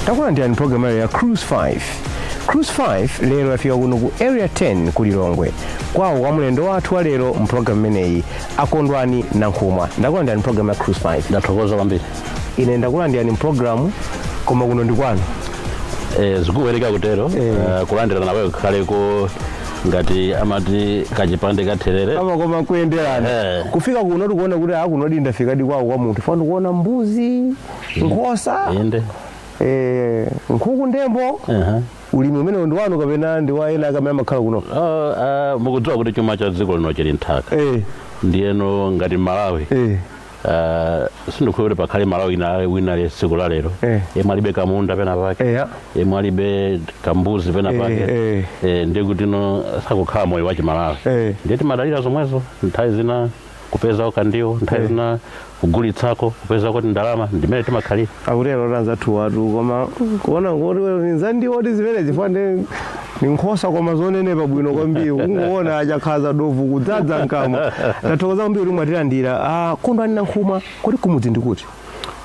Takulandirani program ya Cruise 5. Cruise 5 lero yafika kuno ku Area 10 ku Lilongwe, kwawo kwa mlendo wathu wa lero mpulogalamu imeneyi, Akondwani Nankhumwa. Ndakulandirani program ya Cruise 5. Ndathokoza kwambiri. Ine ndakulandirani mpulogalamu, koma kuno ndi kwanu. Zikuwereka kutero. Kulandira nawe kukhaleko ngati amati kachipande katherere. Kama koma kuyenderana. Kufika kuno tikuona kuti akunodi ndafikadi kwawo kwa munthu fana, ndikuona mbuzi, nkhosa, nkhuku, ndembo. Ulimi umenewo ndi wanu kapena ndi wa ena akamene amakhala kuno? Oh, mukudziwa kuti chuma cha dziko lino chili nthaka. Ndiyeno ngati Malawi, sindikukhulupirira kuti pakhale Malawi wina le tsiku la lero yemwe alibe kamunda pena pake, yemwe alibe kambuzi pena pake. Ndiye kuti no sakukhala moyo wa Chimalawi. Ndiye timadalira zomwezo, nthawi zina kupezako kandiwo, nthawi zina kugulitsako, kupezako ndalama, ndimene timakhalira. Akutero anzathu watu, koma kuona kuti nzandiwoti zimene zifuna ndi nkhosa, koma zonenepa bwino kwambiri, kungoona achakhaza dovu kudzadza mkamwa. Tathokoza kwambiri kuti mwatilandira. Kondwani Nankhumwa, kodi kumudzi ndikuti?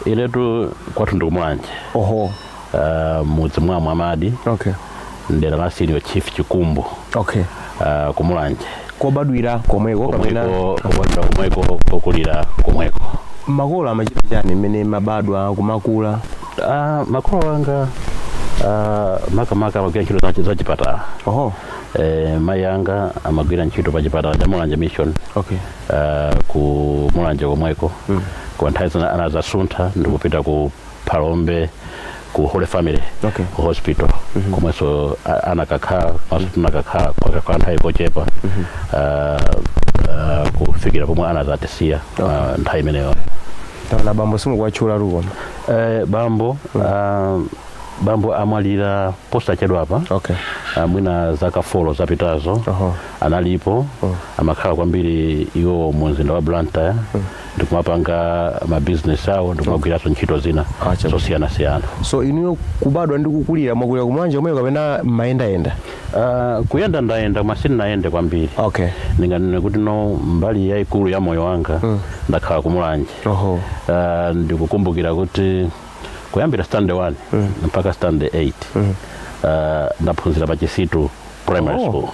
Inetu kwathu ndikumulanje. Mudzi mwa Mwamadi, mdera la Senior Chief Chikumbu, kumulanje. Kobadwira komweko kapena? Komweko, kobadwira komweko, kokulira komweko. Makolo amachita chani mmene mabadwa kumakula? Makolo anga makamaka amagwira ntchito za chipatala. Mayi anga amagwira ntchito pa chipatala cha Mulanje Mission, ku Mulanje komweko. Kwa nthawi zina anazasuntha ndikupita ku Phalombe ku Holy Family Hospital, komwenso anakakhala, komanso tinakakhala kwa nthawi kochepa, kufikira pomwe anazatisiya nthawi imeneyo. Taona bambo simukuwatchula koma. Bambo amwalira posachedwapa, mwina zaka 4 zapitazo. Analipo, amakhala kwambiri iwo mu mzinda wa Blantyre, ndikumapanga mabizinesi awo, ndikumagwiranso ntchito zina zosiyanasiyana. So inuyo kubadwa ndi kukulira, mwakulira kumulanje komweko kapena mayendayenda? Kuyenda ndayenda, koma sindinayende kwambiri. Ndinganene kuti no, mbali yayikulu ya moyo wanga ndakhala kumulanje. Ndikukumbukira kuti kuyambira standard 1 mpaka standard 8 ndaphunzira pa Chisitu Primary School,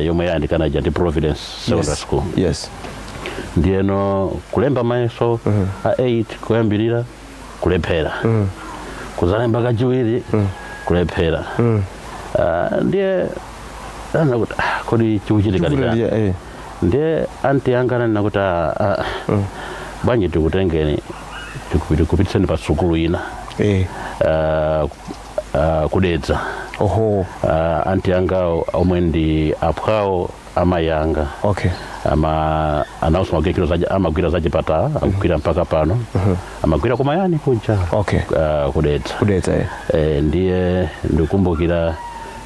yomwe yayandikana ija ndi Providence Secondary School. Ndiyeno kulemba mayeso a 8 kuyambirira, kulephera. Kuzalemba kachiwiri, kulephera. Ndiye ana kuti, "Ah, kodi chikuchitika ndi chani?" Ndiye anti anga ananena kuti, "Ah, ah, bwanji tikutengeni tikupititseni pa sukulu ina kudedza." Anti anga omwe ndi aphwawo amayi anga ama anawonso amagwira ntchito amagwira zachipatala, akugwira mpaka pano, amagwira kumayani kuja, kudedza. Kudedza. Ndiye ndikumbukira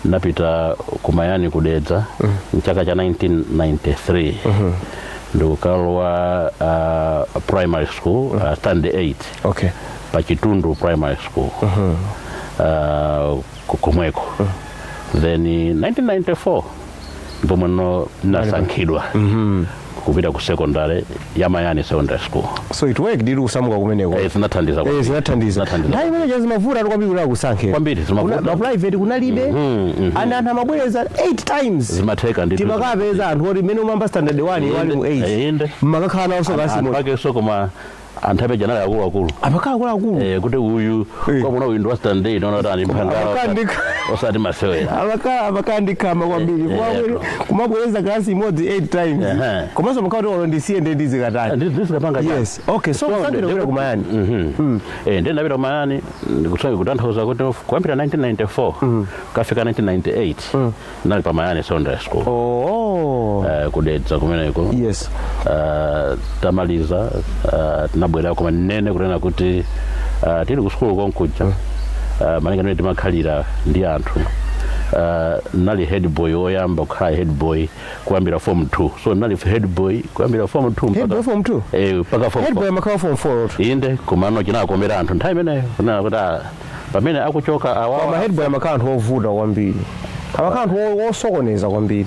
napita kumayani kudedza mchaka cha 1993, ndikukalowa primary school, standard 8, pa Chitundu Primary School, komweko. Then 1994 ndipo no nasankhidwa kupita ku secondary ya Mayani Secondary School. So it worked ili kusamuka kumeneko? Zinathandiza kwambiri. Zinathandiza. Zinathandiza. Nthawi imene zimavuta ali kwambiri kuti akusankhe. Kwambiri, zimavuta. Ma private kunalibe, ana anthu amabwereza 8 times. Zimatheka ndithu. Timakapeza anthu oti mmene umamba standard 1 wali mu 8, mmakakhala nawonso Anthu kasimo. ake so, koma anthu apeja anali akuluakulu. Amakhala akuluakulu. Kuti uyu kwamuna uyu ndi wa standard 8, ona kuti ali mphangala, osati masewera. Amakhala ndikhama kwambiri. Kumabwereza klasi imodzi 8 times. Komanso makhala kuti olo ndisiye nde ndizikatani? Ndizikapanga. Yes, okay, so kusankhidwa kupita kumayani. Ndiye ndapita kumayani, kutanthauza kuti kuyambira 1994 kafika 1998 ndali pa Mayani Secondary School, kudedza kumeneko. Tamaliza, tinabwera, koma nene kunena kuti tili ku sukulu konkuja, malinga ndimene timakhalira ndi anthu, nali head boy woyamba kukhala head boy kuyambira form 2. So nali head boy kuyambira form 2 Head boy form 2? Mpaka form Head boy 4. amakhala form 4 otu. Inde, komano chinakomera anthu nthawi imeneyo kunena kuti, ah, pamene akuchoka Koma awawa. head boy amakhala anthu ovuta kwambiri. Amakhala anthu osokoneza kwambiri.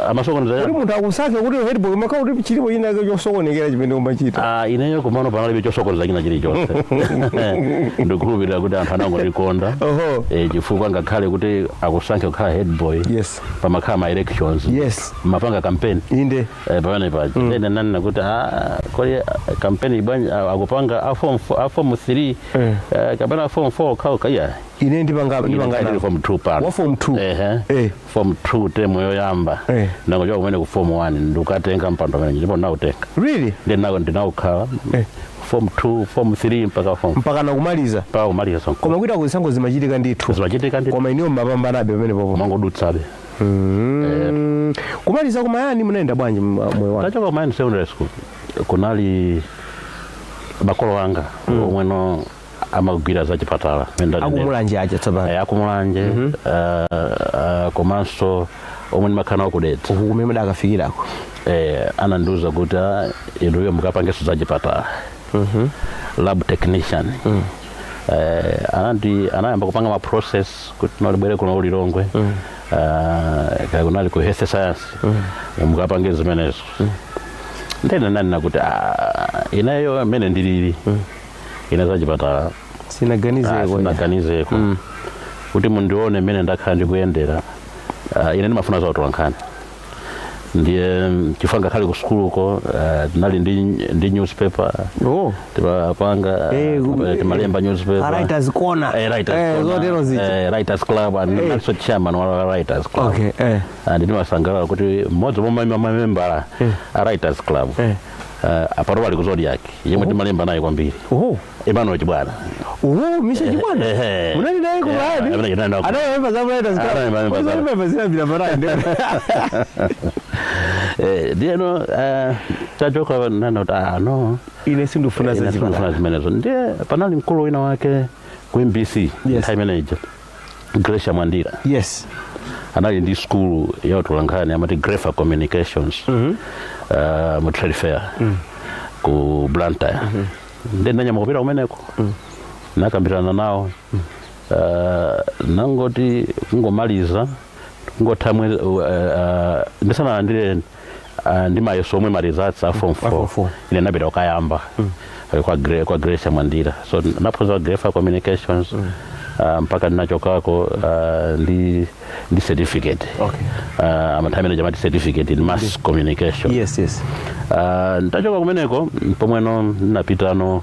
Amasokoneza. Kuti munthu akusankhe kuti head boy, umakhala kuti chilipo china chosokonekera chimene umachita. Ah, ineyo kumano panalibe chosokoneza china chilichonse. Ndikukhulupirira kuti anthu anangondikonda. Chifukwa ngakhale kuti akusankhe kukhala head boy, pamakhala ma elections, mapanga campaign. Pamene paja ndene nanena kuti, ah, kodi campaign ibwanji akupanga a form a form 3 kapena a form 4 khauka iya? Ine ndipanga Ine ndili form 2 pano. Wa form 2? Ehe. Form 2 term yoyamba. Ndangochoka kumene ku form 1, ndikukatenga mpando amene ndipo ndinautenga. Really? Ndi ndinaukhala form 2, form 3 mpaka form Mpaka nakumaliza. Mpaka kumaliza. Koma kuita kuzisankho zimachitika ndithu? Zimachitika ndi. Koma iniyo mmapambanabe pamene popo? Mangodutsabe. Kumaliza kumayani munayenda bwanji moyo wanu? Tachoka kumayani Secondary School, kunali makolo anga omweno amagwira za chipatala. Akumulanje aja tsopano? Akumulanje, komanso omwe ndimakhala nawo kudetsa. Uku kumene mudakafikirako. Anandiuza kuti, "Ah, inuyo mukapangenso za chipatala, lab technician." Anandi anayamba kupanga ma process kuti nolibwere kuno ulilongwe, kaya kunali ku health science, mukapange zimenezo. Ndene nanena kuti, ah, ineyo amene ndilili ine za chipatala Sinaganizeko. Sinaganizeko. Kuti mundione mmene ndakhala ndikuyendera, ine ndimafuna za utolankhani. Ndiye chifukwa ngakhale ku sukuluko tinali ndi newspaper. Timapanga timalemba newspaper. A Writers Corner. Writers Corner. Zotero zija. Writers Club, and also chairman wa Writers Club. And ndimasangalala kuti mmodzi mwa mamembala a Writers Club apano ali ku Zodiak, yemwe timalemba naye kwambiri, Emmanuel Chibwana. Oho, Mr. Chibwana. Ehe. Munali naye ku Mayani? Amene chinali nawo. Anayemba za Writers Club. Anayemba za- Anayemba zina bila parani. Ndiyeno tachoka nana kuti, ah, no. Ine sindifuna za Ine sindifuna chipatala. zimenezo. Ndiye panali mkulu wina wake ku MBC nthawi imeneyo, Gracia Mwandira. Anali ndi skulu ya utolankhani amati Grefa Communications mu Trade Fair ku Blantyre. Ndiye ndanyama kupita kumeneko, nakambirana nawo, nangoti kungomaliza kungotha mwezi ndisanalandire ndi mayeso omwe ma results a form A form 4, 4. ine napita kukayamba kwa Gracia Mwandira. So naphunzira Grefa Communications mpaka ndinachokako ndi certificate. Amathawi amene chamati certificate in mass communication. Ndachoka kumeneko pomweno ndinapitano,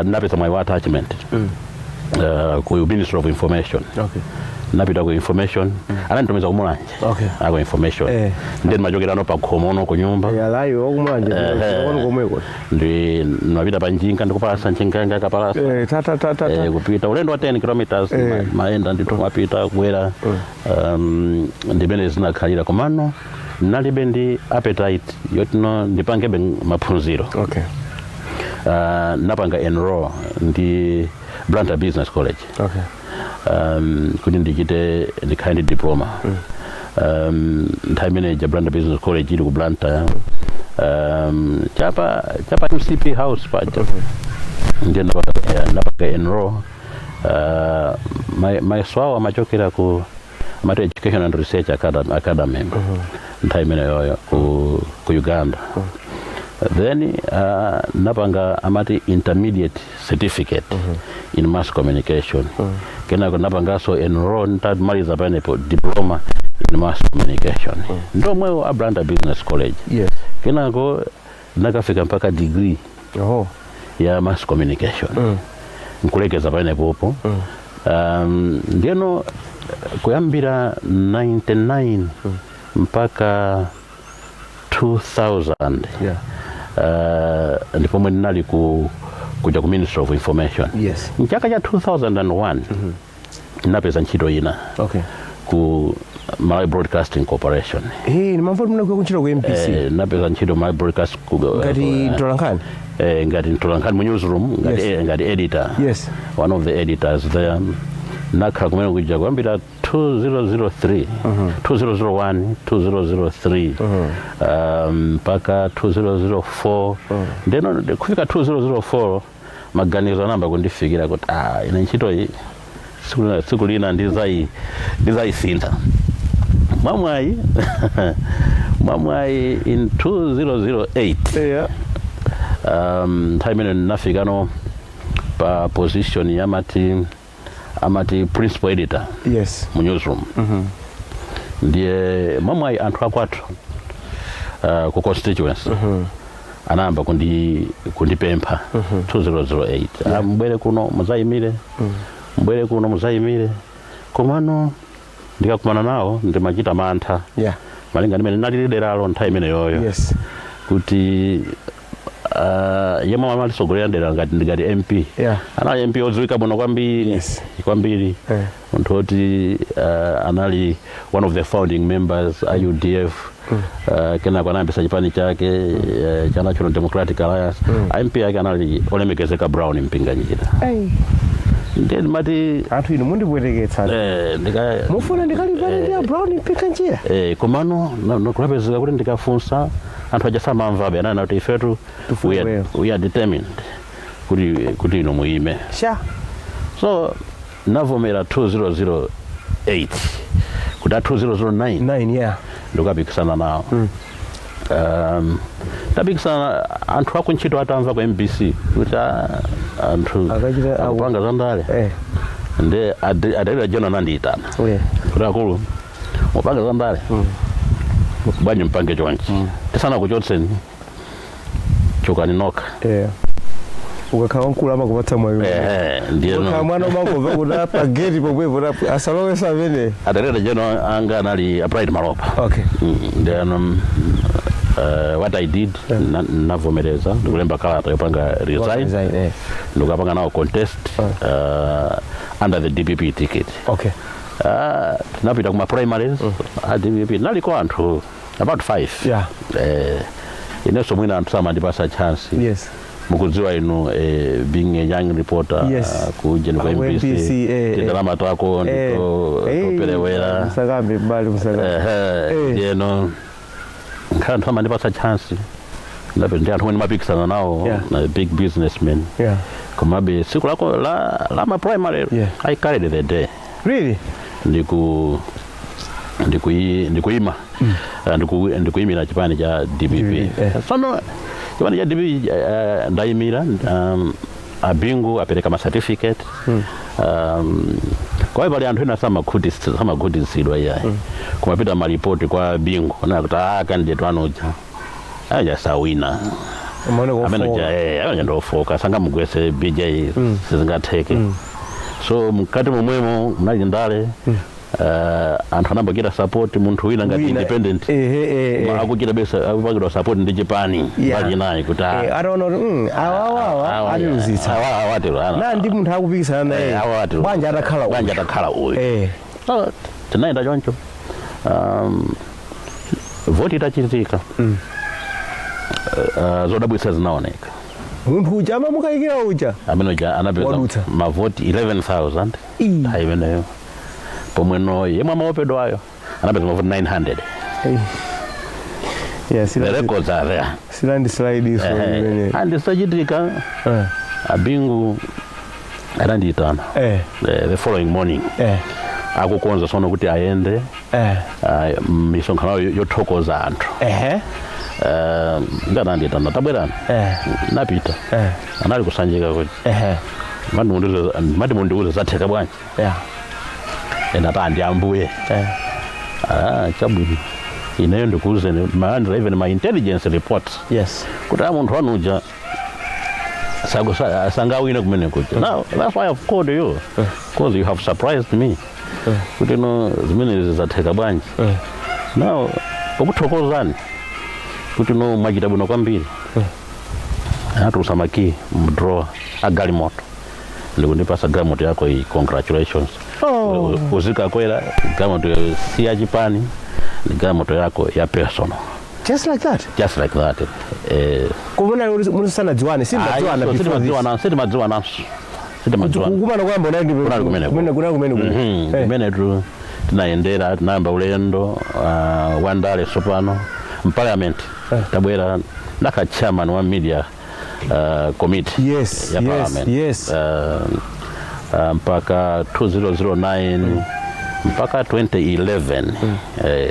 ndinapeza mwayi wa attachment ku Ministry of Information. Napita ku Information, ananditumiza kumulanje. Ako Information. Ndiye ndimachokerano pa khomono ku nyumba. Yalayi wakumulanje kwanu komweko. Ndi ndimapita pa njinga, ndikupalasa njinga yanga kapalasa. Ta ta ta ta. Kupita ulendo wa 10 kilometers. Maenda ndithu, mapita kubwera. Ndimene zinakhalira, komano nalibe ndi appetite yotino ndipangebe maphunziro. Napanga enroll ndi Blantyre Business College kuti ndichite ndikhale ndi diploma. Nthawi imene ja Blantyre Business College ili ku Blantyre, chapa MCP House paja. Ndiye napanga enroll. Mayeso awo amachokera ku amati Education and Research Academy nthawi imene yoyo ku Uganda. Then napanga amati intermediate certificate in mass communication. Kenako napanganso enroll ntamaliza panepo diploma in mass communication ndomwewo a Blantyre Business College. Kenako nakafika mpaka degree ya mass communication, nkulekeza panepopo. Ndiyeno kuyambira 99 mpaka 2000 ndipomwe ndinali kuja ku Ministry of Information. Mchaka cha 2001 ndinapeza ntchito ina ku Malawi Broadcasting Corporation. Nimamva kuti munakuya kuntchito ku MBC. Napeza ntchito Malawi Broadcast Ngati mtolankhani? Ngati mtolankhani mu newsroom, ngati, ngati editor. One of the editors there. Nakhala kumene kuja kuyambira 2003, 2001, 2003 mpaka 2004. Ndeno kufika 2004 maganizo anayamba kundifikira kuti, ah, ine ntchito iyi Tsiku lina ndizayisintha. Mwamwayi in 2008, nthawi imene ndinafikano pa position amati principal editor mu newsroom. Ndiye mwamwayi anthu akwathu ku constituency anayamba kundipempha 2008, "Ah, mubwere kuno muzayimire, mubwere kuno muzayimire." Komano ndikakumana nawo ndimachita mantha, malinga ndimene ndinalili deralo nthawi imeneyoyo, kuti yemwe amalisogolera dera ngati MP, anali MP odziwika bwino kwambiri, kwambiri, munthu oti anali one of the founding members a UDF, kenako anayambisa chipani chake cha National Democratic Alliance. MP ake anali olemekezeka Brown Mpinganjira. Ndiye ndimati, "Anthu inu mundipweteketsa." "Mufuna ndikalipane ndi a Brown Mpinganjira?" Komano kunapezeka kuti ndikafunsa anthu aja samamvabe. Ananena kuti ifetu Tufune wewe. we are determined kuti ino muime. Sha. So navomera 2008 kuti a 2009 9, yeah. ndikapikisana nawo. Tapikisana, anthu akuntchito atamva ku MBC kuti anthu Akachita akupanga zandale, nde adalira John anandiyitana kuti, "Akulu, mupanga zandale bwanji? Mpange chonchi, tisanakuchotseni, chokani nokha." Yeah, ukakhala wamkulu amakupatsa mwayi. Ndiye Ukakhala mwana umangomva kuti pa gate pomwepo asalowesa amene. Adalira John anga anali a Bright Malopa. Then what I did, navomereza ndikulemba kalata yopanga resign. Resign, eh. Ndikapanga nawo contest under the DPP ticket. Tinapita kuma primaries a DPP, naliko anthu about five. Inenso mwina anthu samandipasa chance. Mukudziwa inu, being a young reporter, kuje ku Ah, ku MBC, MBC, tindalama twako ndito toperewera. Musakambe mbali, musakambe. Ndiyeno nkhala anthu amandipasa chance. Ndape ndi anthu omwe ndimapikisana nawo, na big businessmen. Komabe tsiku lako la ma primary, I carried the day. Really? Ndikuima, ndikuyimira chipani cha DPP. DPP, eh. Sono chipani cha DPP, ndayimira, abingu apereka ma certificate. Kwa hiyo pali anthu ena samakhutitsidwa iyayi, kumapita malipoti kwa Bingu na kuti, "Ah, candidate wanuja aja sawina." Amaoneka Amene ofoka. uja, amene ndofoka, sangamugwese BJ, sizingatheke. So mkati momwemo mnali ndale, anthu anambokera support munthu wina ngati Wina, independent, ehe, eh, eh. Akuchita besa akupangidwa support ndi chipani mbali inayi kuti Ataona kuti awawawa atiluzitsa. Awa awatero. Na ndi munthu akupikisana naye. Awa atero. Bwanji atakhala uyu? Bwanji atakhala uyu? So, tinayenda choncho. Voti itachitika, zodabwitsa zinaoneka. Munthu uja amamukayikira uja amene uja anapeza Wadutsa. mavoti 11,000 Ii. nthawi imeneyo, pomweno yemwe amaopedwayo anapeza mavoti 900. Yeah, The records are there. Si landslide iso imene. And zitachitika, abingu anandiyitana the following morning, akukonza sono kuti ayende misonkhano yothokoza anthu. Ndanandiyitana, "Tabwerani." Napita. Anali kusanjika kuti, "Mati mundiuze zatheka bwanji?" Ena ta ndi ambuye. "Ah, chabwino, ineyo ndikuuzeni, malandira even my intelligence reports kuti a munthu wanuja sangawine kumene kuja. Now that's why I've called you, because you have surprised me kuti no zimene zatheka bwanji. Now pokuthokozani kuti no mwachita bwino kwambiri." Anatulusa makiyi mu drawer a galimoto ndikundipasa, "Galimoto yako iyi, congratulations." Oh. Uzikakwera galimoto si ya chipani, ni galimoto yako ya personal." Just like that? Just like that, eh. Kumuna munisanadziwane, simadziwana before this? Sitimadziwana, sitimadziwananso, sitimadziwana. Kukumana kwamba unali Kunali kumeneko. Kumene, kunali kumene kuno. Kumene tu tinayendera, tinayamba ulendo wa ndale. Sopano m'parliament tabwera, ndakha chairman wa media committee ya parliament. Mpaka 2009 mpaka 2011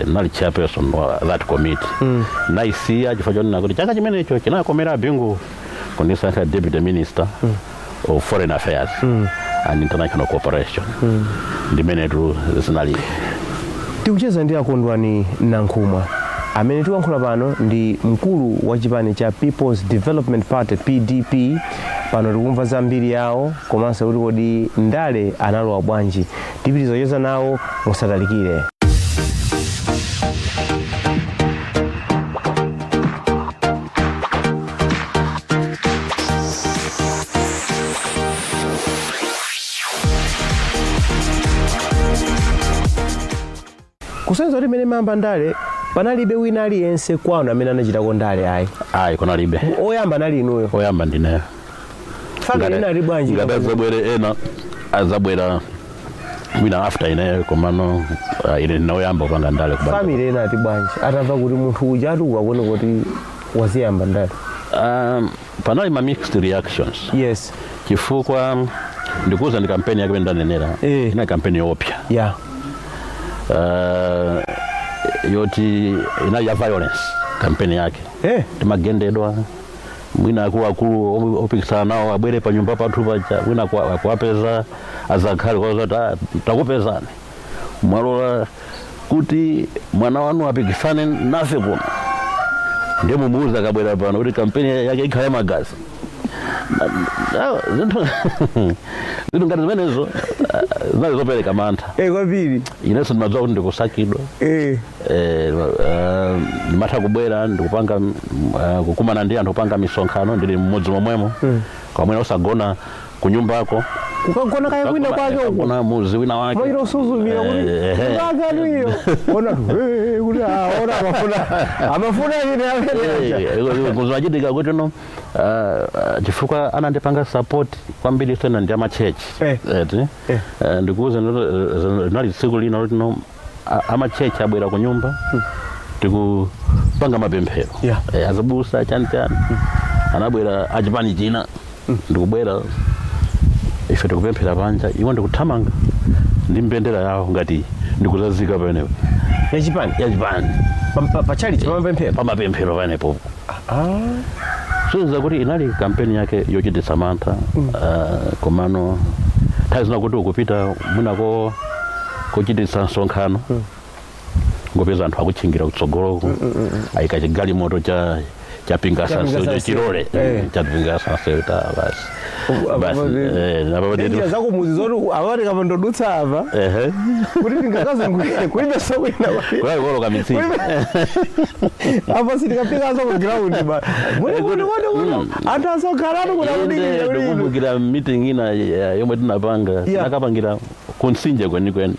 nali chairperson wa that committee. Naisiya chifukwa chonena kuti chaka chimenecho chinakomera Bingu kundisankha deputy minister of foreign affairs and international cooperation. Ndimenetu zinali. Tikucheza ndi Akondwani Nankhumwa, amene tikuyankhula pano ndi mkulu wa chipani cha People's Development Party, PDP. Pano tikumva zambiri yawo komanso kuti kodi ndale analowa bwanji. Tipitiriza kucheza nawo, musatalikire. Kusonyeza kuti mmene mayamba ndale panalibe wina aliyense kwanu amene anachitako ndale, ayi? Ayi, kunalibe. Oyamba anali inuyo? Oyamba ndineyo. Family inali bwanji? Ngati azabwere ena, azabwera mwina after ineyo, komano ine ndinoyamba kupanga ndale kubanja. Family inati bwanji atamva kuti munthu uja atuka kuone kuti waziyamba ndale? Panali ma mixed reactions chifukwa ndikuuza, ndi kampeni yake imene ndanenera. Inali kampeni yoopsa, yoti inali ya violence kampeni yake. Timagendedwa, mwina akuluakulu opikisana nawo abwere pa nyumba pathu paja, mwina kuwapeza azakhale kwazoti, "Ah, takupezani, mwalola kuti mwana wanu apikisane nafe kuno, ndiye mumuuza akabwera pano kuti kampeni yake ikhale magazi." Zinthu ngati zimenezo zinali zopereka mantha. Kwambiri. Inenso ndimadziwa kuti ndikusakidwa. Ndimatha kubwera ndikupanga kukumana ndi anthu, kupanga misonkhano ndili mmudzi momwemo, kamwena usagona kunyumbako. Kukagona kaya kwina kwake uko. Kukagona muzi wina wake. Mwachita usuzumira kuti akaliyo ona kuti ona amafuna ine amene aja. Kuzachitika kuti no chifukwa anandipanga support kwambiri sena ndi ama church. Eti. Ndikuuza, linali tsiku lina loti no ama church abwera ku nyumba, tikupanga mapemphero. Azibusa chani chani anabwera achipani china, ndikubwera ife tikupemphera panja, iwo ndikuthamanga ndi mbendera yawo ngati ndikuzazika pamenepo. Yachipani? Yachipani. Pachalichi pamapemphero? Pamapemphero pamenepo. So kuti inali kampeni yake yochititsa mantha. Komano nthawi zina kuti ukupita mwinako kochititsa msonkhano, ngopeza anthu akutchingira kutsogoloko, ayika chigalimoto cha chapingasa Chapingasa nsewu, chilole chapingasa nsewu ta basi. Basi, apo Njira zakumuzi zoti awati kapandodutsa apa kuti ndingakazungulire kulibe sokwina. Kunali kuwoloka mitsinje. Apa sitikafikaso ku ground ba mune kuti anthu asokhalatu kuti akudikirira kuti inu. Ndikumbukira meeting ina yomwe tinapanga, tinakapangira kunsinje kwenikweni.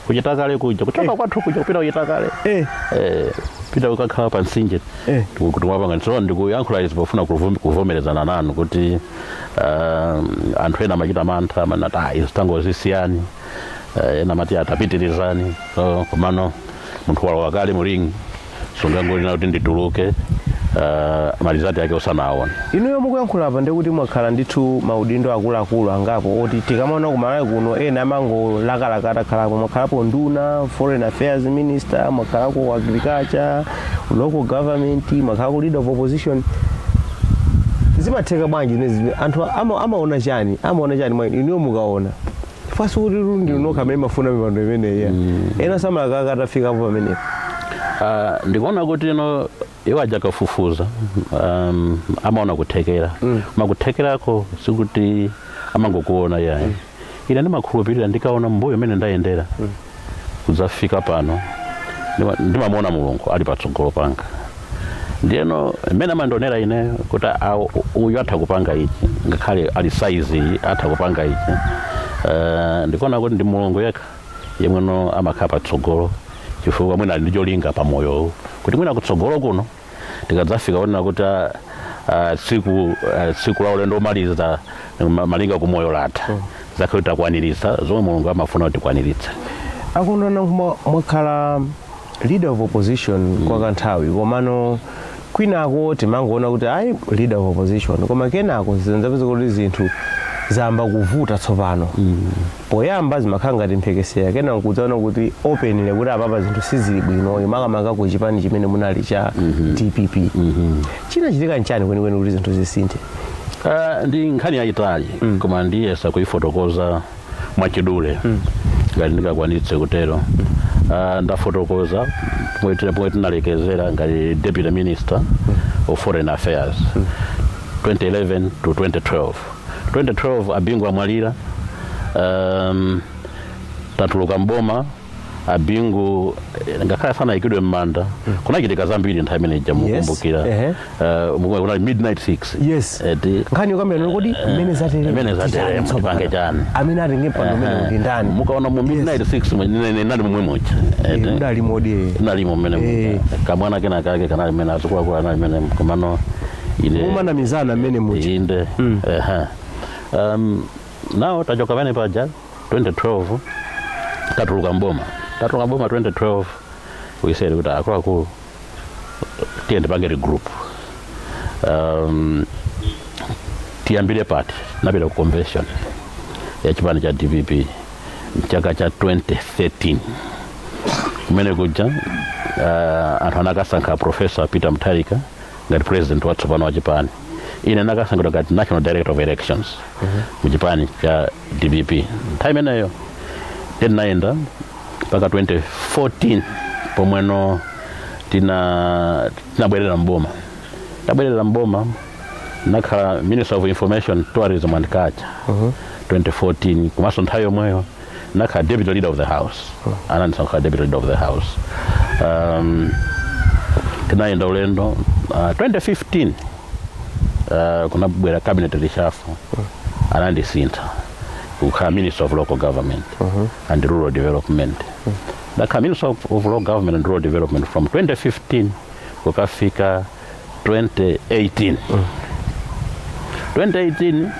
Kuchitakale kuja, kuchoka kwathu kuja kupita kuchitakale. Pita ukakhala pa mtsinje. Kuti wapanga so ndikuyankhula izi pofuna kuvomerezana nanu kuti anthu ena amachita mantha, amanati, "Ah, izi tangozisiyani." Ena amati, "Atapitirizani." So komano munthu walowa kale mu ring, sungangolina kuti ndituluke ma result yake usanaone. Inuyo mukuyankhula apa ndikuti mwakhala ndithu maudindo akuluakulu angapo oti tikamaona kumalawi kuno ena amangolakalaka atakhalako. Mwakhalapo nduna, foreign affairs minister, mwakhalako agriculture, local government, mwakhalako leader of opposition. Zimatheka bwanji zimenezi? Anthu amaona chani, amaona chani mwa inu? Inuyo mukaona fasi kuti ndi nokha amene mafuna mipando imeneyi, ena samalakaka atafikapo pamenepo. Ndikuona kuti ino iwo aja kafufuza amaona kuthekera. Makuthekerako sikuti amangokuona yayi. Ine ndimakhulupirira ndikaona mbuyo imene ndayendera kudzafika pano, ndimamuona Mulungu ali patsogolo panga. Ndiyeno mmene amandionera ine kuti uyu atha kupanga ichi, ngakhale ali saizi iyi atha kupanga ichi. Ndikuona kuti ndi Mulungu yekha yemweno amakhala patsogolo, chifukwa mwina ali ndi cholinga pamoyo kuti mwina kutsogolo kuno tikadzafika kunena kuti tsiku la ulendo omaliza malinga kumoyo latha, zakhale takwaniritsa zomwe Mulungu amafuna kuti tikwaniritse. Akondwani mwakhala leader of opposition kwa kanthawi, komano kwinako timangoona kuti ayi, leader of opposition, koma kenako zinzapeza kuti zinthu Zayamba kuvuta tsopano. Poyamba zimakhala ngati mphekesera, kena nkudzaona kuti openly kuti apapa zinthu sizili bwino, makamaka ku chipani chimene munali cha DPP. Chinachitika nchani kwenikweni kuti zinthu zisinthe? Ndi nkhani yayitali, koma ndiyesa kuifotokoza mwachidule ngati ndingakwanitse kutero. Ndafotokoza pomwe tinalekezera ngati Deputy Minister of Foreign Affairs 2011 to 2012. 2012 a Bingu amwalira, tatuluka mboma. A Bingu ngakhale sanayikidwe m'manda, kunachitika zambiri nthawi imene ija, mukumbukira? Ehe. Kunali Midnight Six. Yes. Nkhani yokambirana kodi mmene zatere, Mmene zatere, titani tipange chani? Amene atenge mpando umene ndi ndani? Mukaona mu Midnight Six nali momwe muja. Mudali modi? Nalimo mmene muja, kamwana kena kake kanali mmene, azikuluakulu anali mmene, komano ine Mumanamizana mmene muja? Inde. Ehe. Now tachoka pamene paja 2012, tatuluka mboma. Tatuluka mboma 2012, we said kuti akuluakulu, tiye tipange regroup, tiyambire pati? Napita ku convention ya chipani cha DPP mchaka cha 2013. Kumene kuja anthu anakasankha Professor Peter Mutharika ngati president watsopano wa chipani. Ine nakasankhidwa ngati national director of elections mu chipani cha DPP nthawi imeneyo. Tinayenda mpaka 2014, pomweno tinabwerera mboma. Tabwerera mboma, nakhala Minister of Information, Tourism and Culture 2014. Komanso nthawi yomweyo nakhala Deputy Leader of the House, anandisankha Deputy Leader of the House. Tinayenda ulendo. 2015 kunabwera cabinet reshuffle, anandisintha kukhala Minister of Local Government and Rural Development. Ndakhala Minister of Local Government and Rural Development from 2015 kukafika 2018. 2018,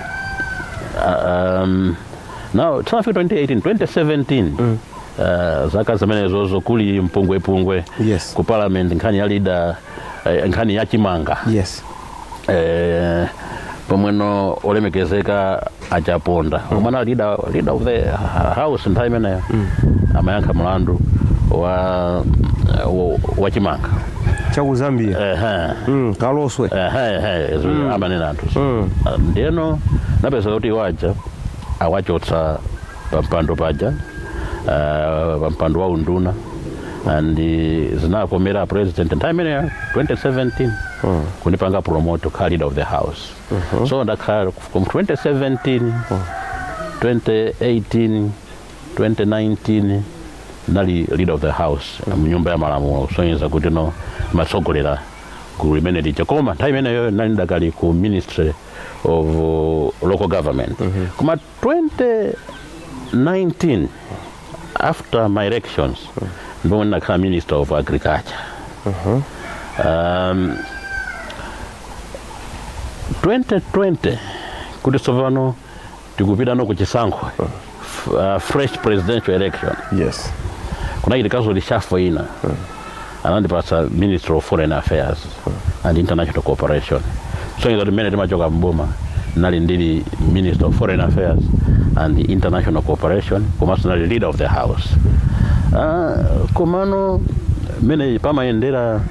now tinafika 2018, 2017, zaka zimenezozo kuli mpungwepungwe ku parliament, nkhani ya leader, nkhani ya chimanga. Pomweno olemekezeka achaponda omwe leader of the house nthawi imeneyo amayankha mlandu wa chimanga Chaku Zambia. Ehe. Kaloswe. Ehe, amanena anthu. Ndiyeno napeza kuti waja awachotsa pampando paja, pampando wa unduna, and zinakomera president nthawi imeneyo 2017 kunipanga promote kukhala Leader of the House. So ndakhala from 2017, 2018, 2019 nali Leader of the House mnyumba ya malamulo, kusonyeza kuti no matsogolera gulu limene lija. Koma nthawi imeneyo nali ndakali ku Ministry of Local Government. Koma 2019, after my elections, ndipo ndinakhala Minister of Agriculture. 2020 kuti tsopano tikupita no kuchisankho, fresh presidential election, kunachitikazo reshuffle ina, anandipatsa Minister of Foreign Affairs and International Cooperation. So ngati mmene timachoka mboma, nali ndili Minister of Foreign Affairs and International Cooperation, komanso nali Leader of the House. Komano mmene pamayendera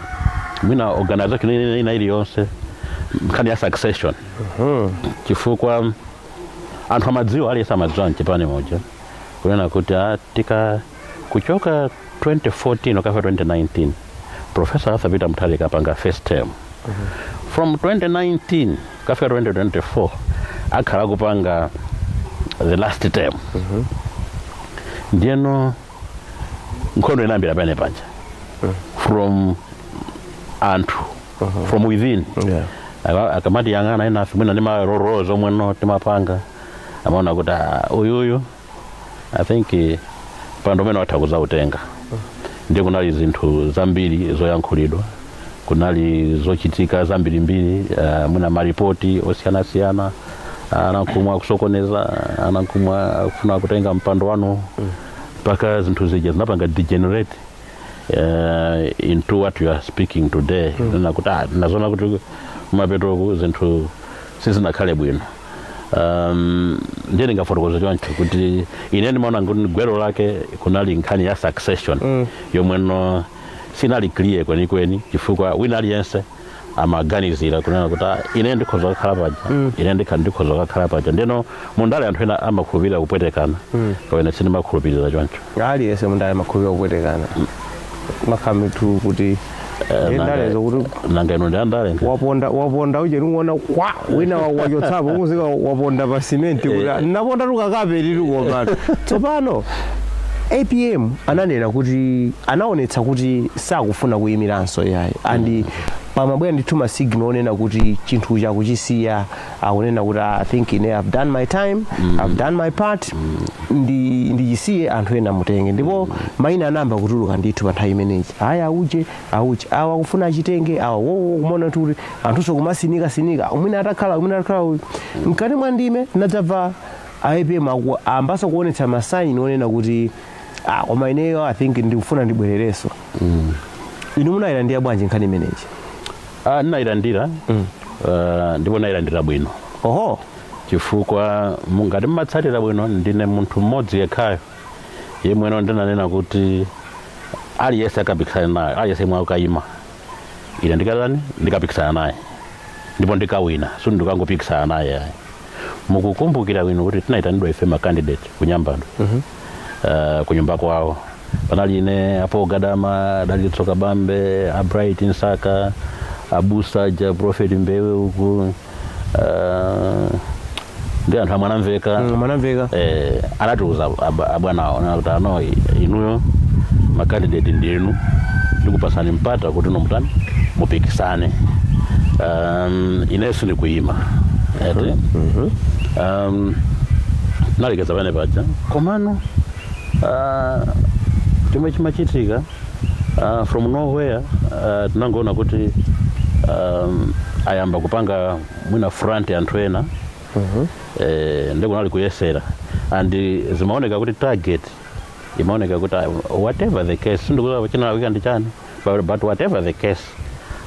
mwina organization ina iliyonse, nkhani ya succession, chifukwa anthu amadziwa, aliyense amadziwa mchipani moja kunena kuti tika kuchoka 2014 ukafika 2019, Professor Arthur Peter Mutharika apanga first term. From 2019 kafika 2024 akhala kupanga the last term. Ndiyeno nkhondo inayambira pene paja from anthu from within. Akamati yang'ana inafe mwina ndi marorozo omwe no timapanga, amaona kuti uyuyu I think pando umene watha kuzautenga. Ndiye kunali zinthu zambiri zoyankhulidwa, kunali zochitika zambirimbiri, mwina maripoti osiyanasiyana, anankhumwa kusokoneza, anankhumwa kufuna kutenga mpando wanu, mpaka zinthu zija zinapanga degenerate into what you are speaking today. Nena kuti nazona kuti kumapetoku zinthu sizinakhale bwino. Ndiye ndingafotokoza choncho kuti ine ndimaona kuti gwero lake kunali nkhani ya succession yomweno sinali clear kwenikweni, chifukwa wina aliyense amaganizira kunena kuti, "Ah, ine ndikhoza kukhala paja, ine ndikhoza kukhala paja." Ndeno mundale anthu ena amakhulupirira kupwetekana, kapena sindimakhulupirira choncho. Aliyense mundale amakhulupirira kupwetekana, makhamitu kuti ndalezo kuti Nanga ino ndi andale? Waponda, waponda uje, unguona kwa wina wachotsapo kuzika waponda pa simenti kuti naponda tukakape lili. Tsopano APM ananena kuti anaonetsa kuti sakufuna kuyimiranso yayi, and pamabwera ndithu ma signal onena kuti chinthu chakuchisiya, akunena kuti, "I think ine I've done my time, I've done my part, ndichisiye anthu ena mutenge." Ndipo mayina anayamba kutuluka ndithu pa nthawi imeneyi, aya auje auje awa akufuna achitenge awa wowo, kumaona kuti anthunso kumasinika sinika, mwina atakhala, mwina atakhala uyu. Mkati mwa ndime nadzabva APM ambaso kuonetsa ma sign onena kuti, "Ah, koma ineyo I think ndikufuna ndibwererenso." Inu munayilandira bwanji nkhani imeneyi? Ah, ndinayilandira, ndipo nayilandira bwino. Chifukwa ngati mmatsatira bwino, ndine munthu mmodzi yekhayo yemweno ndinanena kuti aliyense akapikisana naye, aliyense yemwe akayima, ine ndikatani? Ndikapikisana naye ndipo ndikawina, so ndikangopikisana naye ayi. Mukukumbukira bwino kuti tinayitanidwa ife ma candidate kunyambadwe, kunyumba kwawo. Panali ine apo, Gadama, Dalitso Kabambe, a Bright Msaka, abusa ja Prophet Mbewe uku, ndi anthu amwanamveka. Mwanamveka. Anatiuza abwanawo na kuti, "Ano inuyo ma candidate ndinu, ndikupasani mpata kuti nomutani mupikisane. Inenso ndikuyima." Ete nalekeza pene paja. Komano chomwe chimachitika, from nowhere tinangoona kuti ayamba kupanga mwina front anthu ena, ndikunali kuyesera, and zimaoneka kuti target imaoneka kuti, whatever the case, sindikuziwa chinalawika ndi chani, but whatever the case,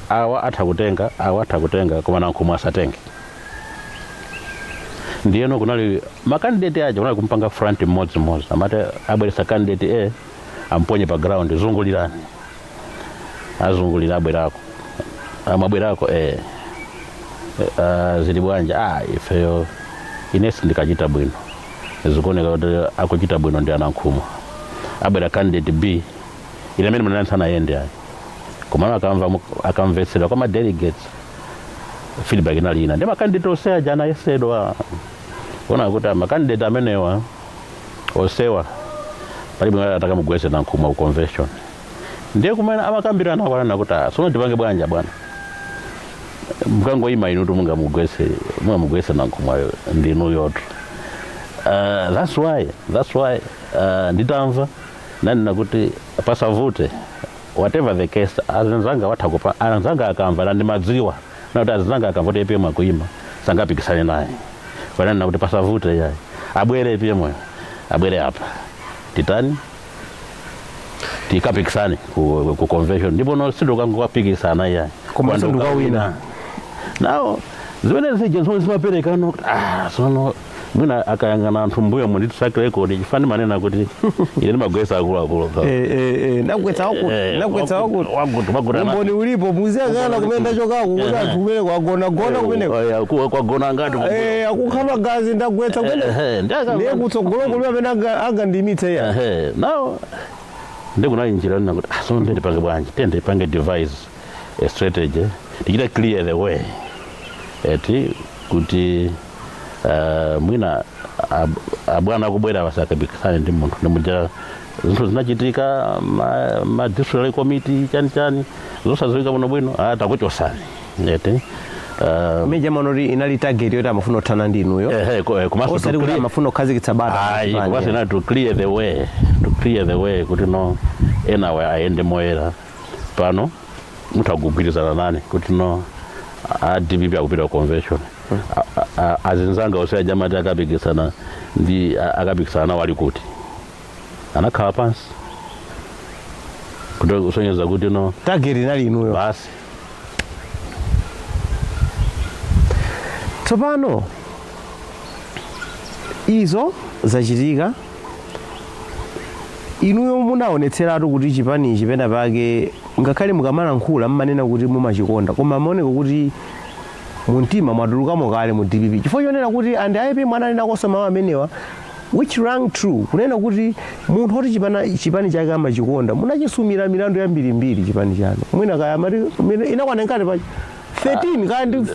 awa atha kutenga, awa atha kutenga, koma Nankhumwe asatenge. Ndiyeno kunali ma candidate aja, kunali kumpanga front mmodzimmodzi, amati abweresa candidate A, amponye pa ground, "Zungulirani." Azungulira, abwerako, amabwerako, "Zili bwanja?" "Ah, ifeyo inesi ndikachita bwino, zikuoneka kuti akuchita bwino ndi aNankhumwa." Abwera candidate B, ine amene munali sanayende ayi, komano akamva, akamvetsera kwa ma delegates, feedback inali ina. Ndi ma candidate onse aja anayesedwa, kuona kuti ma candidate amenewa onsewa palibe atakamugwetse Nankhumwa ku convention. Ndiye kumene amakambirana kwanana kuti, "Ah, sono tipange bwanja bwana? Mukangoyima inutu mungamugwetse Nankhumwayo ndinuyotu." That's why nditamva nanena kuti pasavute, whatever the case, azinzanga watha kupa anzanga akamva, na ndimadziwa nakuti azinzanga akamva kuti APM akuima sangapikisane naye, pananena kuti pasavute yayi, abwere APM, abwere apa, titani? Tikapikisane ku convention. Ndipo no sindikangokapikisana iyayi. Koma sindikawina. Nawo zimene zija zomwe zimapereka no kuti, ah, sono mwina akayang'ana anthu mbuyo mu ndi track record, chifani manena kuti ine ndimagwetsa akuluakulu. Ndagwetsa wakuti, ndagwetsa wakuti. Wakuti wakuti. Umboni ulipo, muziyang'ana kumene ndachokako kuti anthu kumene kwagona gona kumene. Kwagona ngati akukha magazi, ndagwetsa kumene. Ndiye kutsogolo kulibe amene angandimitse iya. Nawo ndikunali njira nina kuti, ah, sono ndipange bwanji? Tende ipange devise a strategy, tichita clear the way eti kuti mwina abwana akubwera basakapikisane ndi munthu. Ndimuja zinthu zinachitika, ma district committee, chani chani, zosadziwika bwino bwino, ah, takuchosani eti. Meja manoti inali target yoti amafuna kuthana ndi inuyo, komanso osati kuti amafuna kukhazikitsa bata. Ayi, komanso inali to clear the way, to clear the way kuti no enawe ayende moyera. Pano mutha kugwirizana nane kuti no a DPP akupita ku convention, azinzanga onse ajamati akapikisana ndi akapikisana nawo ali kuti? Anakhala pansi kuti kusonyeza kuti no Target inali inuyo. Basi. Tsopano Izo zachitika, inuyo munaonetseratu kuti chipanichi pena pake, ngakhale mukamalankhula mmanena kuti mumachikonda, koma maoneka kuti mumtima mwatulukamo kale mu DPP, chifukwa chonena kuti and APM ananenakonso mawu amenewa which rang true, kunena kuti munthu oti chipani chake amachikonda, munachisumira milandu yambirimbiri chipani chanu. Mwina kaya mati inakwana nkati pacha 13,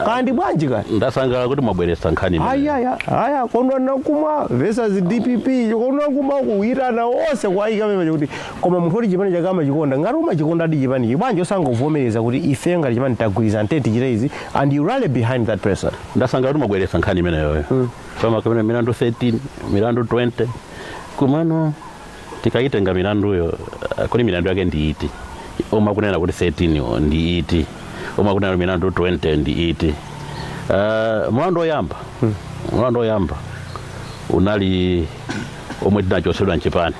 kandi bwanji kaya. Ndasangalala kuti mwabweretsa nkhani imeneyi. Ayaya aya, Kondwani Nankhumwa versus DPP. Kondwani Nankhumwa kuyitana onse kuayika pamene kuti, koma munthu oti chipani chake amachikonda, ngati umachikonda adi chipanichi, bwanji osangovomereza kuti ife ngati chipani tagwirizana, tete tichite izi, and you rally behind that person? Ndasangalala kuti mwabweretsa nkhani imeneyoyo. Kama kamene milandu 13, milandu 20, kumano tikaitenga milanduyo, kodi milandu yake ndi iti? Omwe akunena kuti 13 ndi iti? Omwe akunena kuti milandu 20 ndi iti? Mulandu oyamba unali omwe tinachotsedwa mchipani,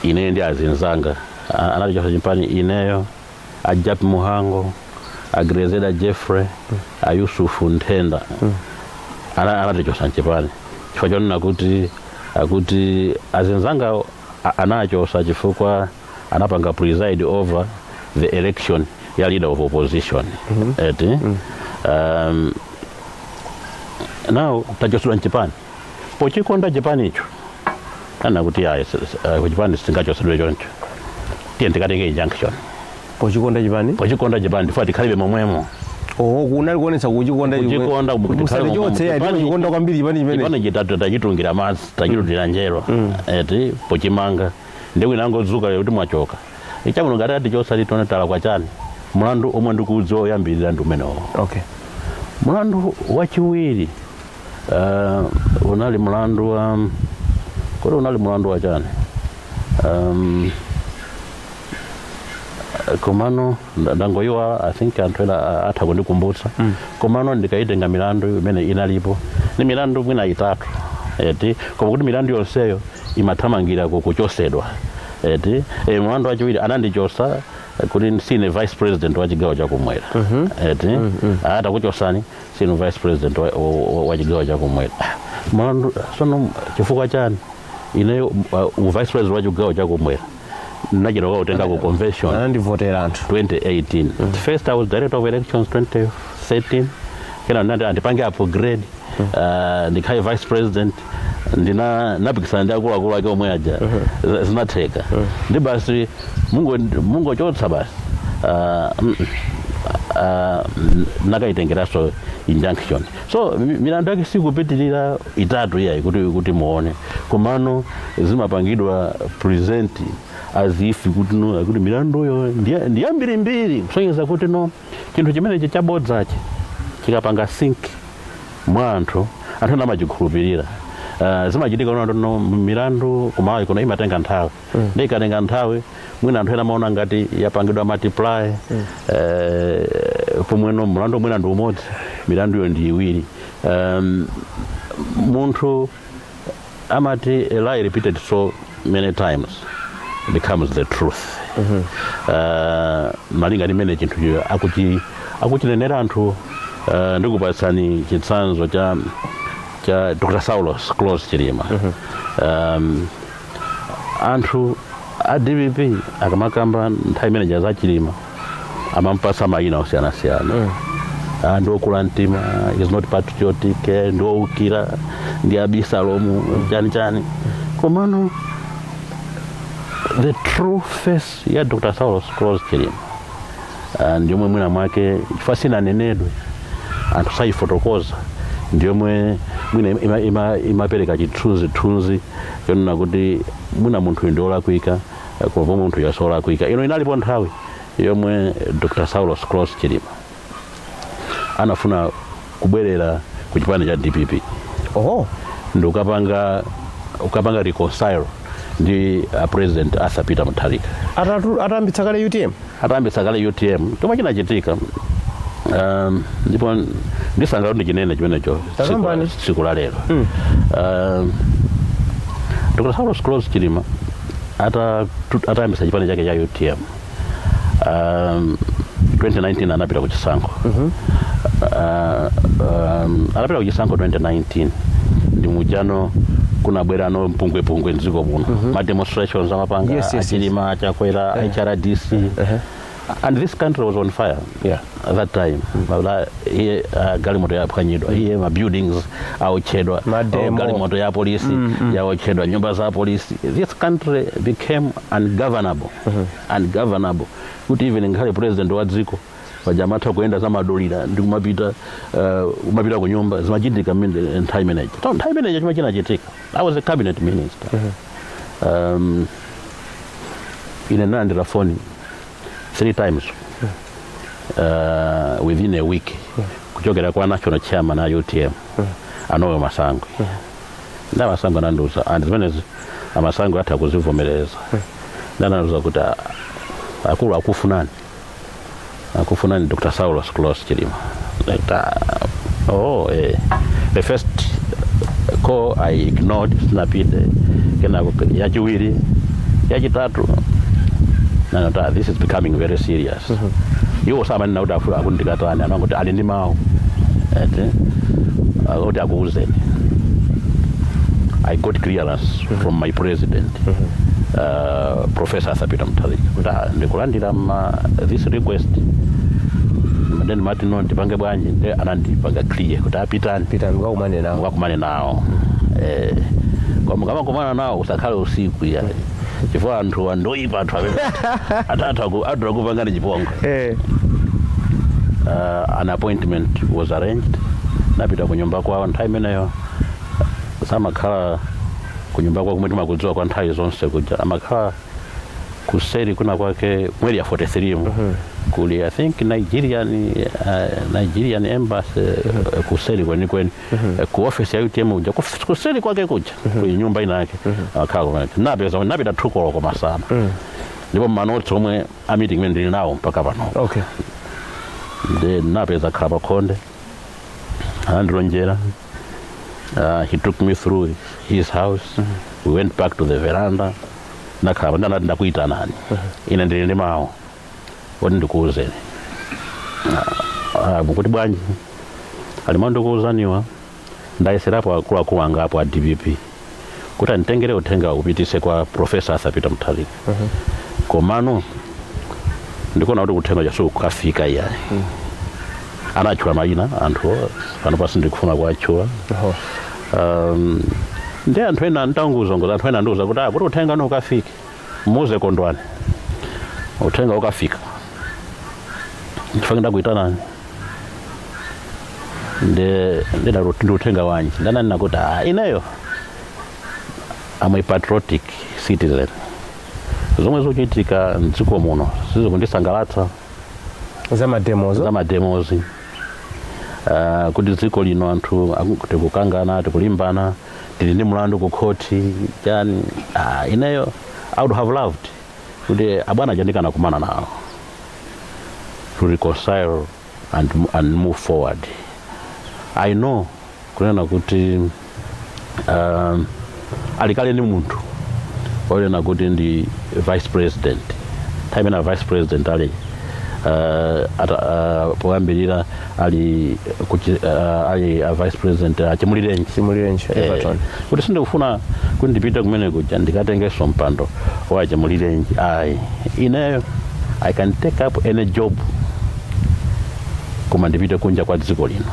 ine ndi azinzanga. Anatichotsa chipani ineyo, a Jappie Mhango, a Grezelder Jeffrey, a Yusufu Nthenda. Anatichotsa mchipani chifukwa chonena kuti akuti azinzanga anachotsa chifukwa anapanga preside over the election ya leader of opposition, eti? Now tachotsedwa mchipani pochikonda chipanicho. Ana kuti ayi, kuchipani sitingachotsedwe choncho, tiye tikatenge injunction. Pochikonda chipani? Pochikonda chipani, tifuna tikhalibe momwemo. Oho, kunali kuonetsa kuchikonda. Kuchikonda, Musatichotse, ya timachikonda kwambiri chipani chimene. Chipani chitatu tachitungira madzi, tachitutira njerwa, eti? Pochimanga ndi wina angodzuka lero kuti mwachoka. Ichamuno ngati atichosa, titone tala kwa chani? Mulandu omwe ndikuudziwa oyambirira ndi umenewo. Mulandu wachiwiri unali mulandu wa, kodi unali mulandu wa chani? Komano ndangoyiwa. I think anthu ena atha kundikumbutsa. Komano ndikaitenga milandu imene inalipo ni milandu mwina itatu, eti? Koma kuti milandu yonseyo imathamangira kuchosedwa, eti? Mulandu wachiwiri anandichosa kuti sine vice president wa chigawo chakumwera, eti? Atakuchosani sine vice president wa chigawo chakumwera. Mulandu sono chifukwa chani? Ineyo vice president wa chigawo chakumwera nachita kutenga ku convention. Anandivotera anthu. 2018. First I was director of elections 2013, kena ndinati andipange upgrade, ndikhale vice president. Ndina napikisana ndi akuluakulu ake omwe aja. Zinatheka ndi basi mungochotsa basi. Nakaitengeranso injunction. So milandu yake sikupitirira itatu iyayi kuti muone. Komano zimapangidwa present as if kuti no, kuti milanduyo ndiyambirimbiri, kusonyeza kuti no, chinthu chimenechi chabodzachi chikapanga sink mwa anthu, anthu ena amachikhulupirira. Zimachitika kuti no, milandu kumawa kuno imatenga nthawi. Ndi ikatenga nthawi, mwina anthu ena amaona ngati yapangidwa multiply, pomweno mlandu mwina ndi umodzi, milanduyo ndi iwiri. Munthu amati a lie repeated so many times becomes the truth. Malinga ndi mmene chinthucho akuchinenera anthu. Ndikupatsani chitsanzo cha Dr. Saulos Klaus Chilima. Anthu a DPP akamakamba nthawi imene za Chilima, amampasa mayina osiyanasiyana. Ah, ndi okula mtima, is not patriotic, ndi owukira, ndi abisalomu, chani chani. Komano the true face ya Dr. Saulos Klaus Chilima, ndiyomwe mwina mwake chifukwa sinanenedwe, anthu sayifotokoza, ndiyomwe mwina imapereka chithunzithunzi chonena kuti mwina munthu ndi olakwika, koma pomwe munthu yasolakwika. Ino inalipo nthawi yomwe Dr. Saulos Klaus Chilima anafuna kubwerera ku chipani cha DPP ndi ukapanga reconcile ndi President Arthur Peter Mutharika. Atayambitsa kale UTM? Atayambitsa kale UTM. Chomwe chinachitika, ndipo ndisangalala kuti ndichinene chimenecho Takambani. tsiku la lero, Dr. Saulos Klaus Chilima atayambitsa chipani chake cha UTM, 2019 anapita ku chisankho. Anapita ku chisankho 2019. Ndi mujano kunabwerano mpungwepungwe mdziko muno, ma demonstrations amapanga Achilima, Achakwera, HRDC, and this country was on fire at that time. Mabla iye, galimoto yaphwanyidwa, iye ma buildings aotchedwa. Mademo. Oh, galimoto ya polisi yaotchedwa, nyumba za polisi. This country became ungovernable, ungovernable, kuti even ngakhale president wa dziko pajamatha kuyenda zamadolira ndi kumapita ku nyumba. Zimachitika mmene nthawi imeneyi. So nthawi imeneyi chimene chinachitika, I was a cabinet minister. Ine nalandira foni three times within a week kuchokera kwa national chairman a UTM, a Noel Masangwi. Nda Masangwi anandiuza, and zimenezi amasangwi atha kuzivomereza, ndanandiuza kuti, "Ah, akulu akufunani, akufunani Dr. Saulos Klaus Chilima." Like, oh, eh. The first call I ignored, sinapite. Kenako yachiwiri, yachitatu, nanota this is becoming very serious. Iwo samanena kuti akundikatani, anangoti ali ndi mawu eti kuti akuuzeni. I got clearance from my president, Professor Arthur Peter Mutharika, kuti ndikulandira ma this request. Then mati, "No, ndipange bwanji?" Nde anandipanga clear kuti apitani. Pita mukakumane nawo. Mukakumane nawo, koma mukamakumana nawo usakhale usiku ya, chifukwa anthu andoyipa, anthu amene atatha atha kupangani chipongwe. An appointment was arranged. Napita kunyumba kwawo. Nthawi imeneyo samakhala kunyumba kwawo kumwe timakudziwa kwa nthawi zonse kuja, amakhala kuseri kuna kwake mu Area 43 mu kuli, I think, Nigerian embassy, kuseri kwenikweni, ku office ya UTM kuja, kuseri kwake kuja kuli nyumba inake akhala kumene. Napeza, napita 2 koloko masana, ndipo ma notes omwe a meeting imene ndili nawo mpaka pano. Ndi napeza khala pakhonde, anandilonjera. He took me through his house. We went back to the veranda. Nakhala, ndanati, "Ndakuyitanani, ine ndili ndi mawu oti ndikuwuzeni." "Mukuti bwanji?" Alima, "Ndikuwuzaniwa, ndayeserapo akuluakulu anga apo a DPP kuti anditengere uthenga upitise kwa Professor Arthur Peter Mutharika, komano ndikuona kuti uthenga chasu kukafika iyayi." Anatchula mayina anthu, pano pasi ndikufuna kuatchula. Ndi anthu ena ntanguzongoza, anthu ena andiuza kuti, kuti uthenga no ukafike, muze Kondwani, uthenga ukafika. Ndifake ndakuitanani." Ndi uthenga wanji? Ndananena kuti, ineyo am a patriotic citizen. Zomwe zikuchitika mdziko muno sizikundisangalatsa. Za mademozo? Za mademozi, kuti dziko lino anthu tikukangana, tikulimbana, tili ndi mlandu ku khoti chani. Ineyo I would have loved kuti abwana chandikana kumana nawo to reconcile and move forward. I know kunena kuti alikale ndi munthu onena kuti ndi vice president. Nthawi imene vice president ali poyambirira ali ali a vice president Achimulirenji. Chimulirenji Everton. Kuti sindikufuna kuti ndipite kumene kuja ndikatengenso mpando wa Achimulirenji ayi. Ineyo I can take up any job, koma ndipite kunja kwa dziko lino.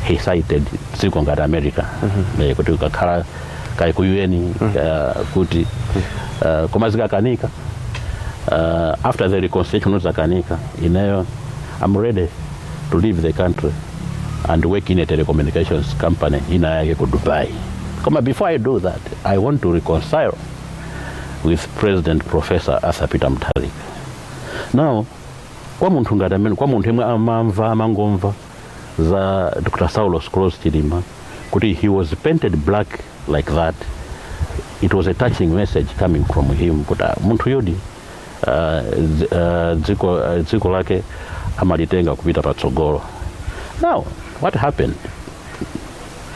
He cited dziko ngati America, kuti ukakhala kali ku UN, kuti koma zikakanika, after the reconciliation zakanika, ineyo I'm ready to leave the country and work in a telecommunications company ina yake ku Dubai. Koma before I do that, I want to reconcile with President Professor Arthur Peter Mutharika. Now kwa munthu ngati amene, kwa munthu yemwe amamva, amangomva za Dr. Saulos Klaus Chilima kuti he was painted black like that, it was a touching message coming from him kuti munthu yodi dziko lake amalitenga kupita patsogolo. Now what happened,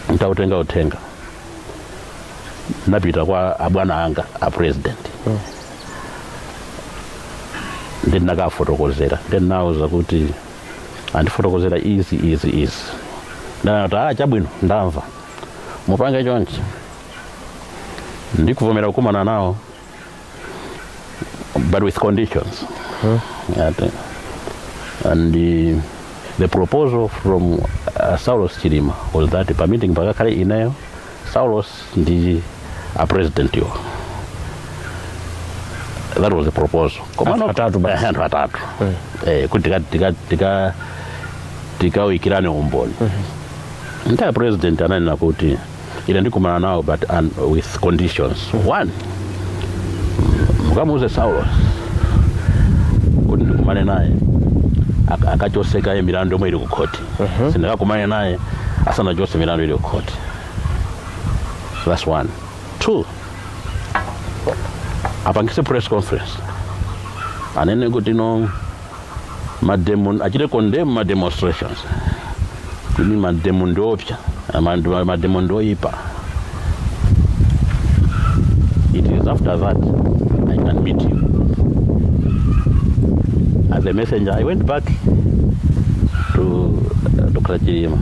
ntautenga uthenga, napita kwa abwana anga a president. Ndinakafotokozera, ndinawuza kuti andifotokozera izi, izi, izi. Ndanati, "Ah, chabwino, ndamva. Mupange chonchi, ndikuvomera kukumana nawo, but with conditions. Ati, and the proposal from Saulos Chilima was that pa meeting pakakhale ineyo, Saulos ndi a president iwo. That was the proposal. Anthu atatu basi. Anthu atatu, kuti tikawikirane umboni. Nthawi president ananena kuti ine ndikumana nawo, but with conditions. One, mukamuuze Saulos kuti ndikumane naye akachosekaye milandu yomwe ili ku khoti. Sindikakumane naye asanachose milandu ili ku khoti. That's one. Two, apangise press conference, anene kuti no mademo, achite condemn ma demonstrations, kuti mademo ndiopsa, mademo ndioyipa. It is after that I can meet you. As a messenger, I went back to Dr. Chilima,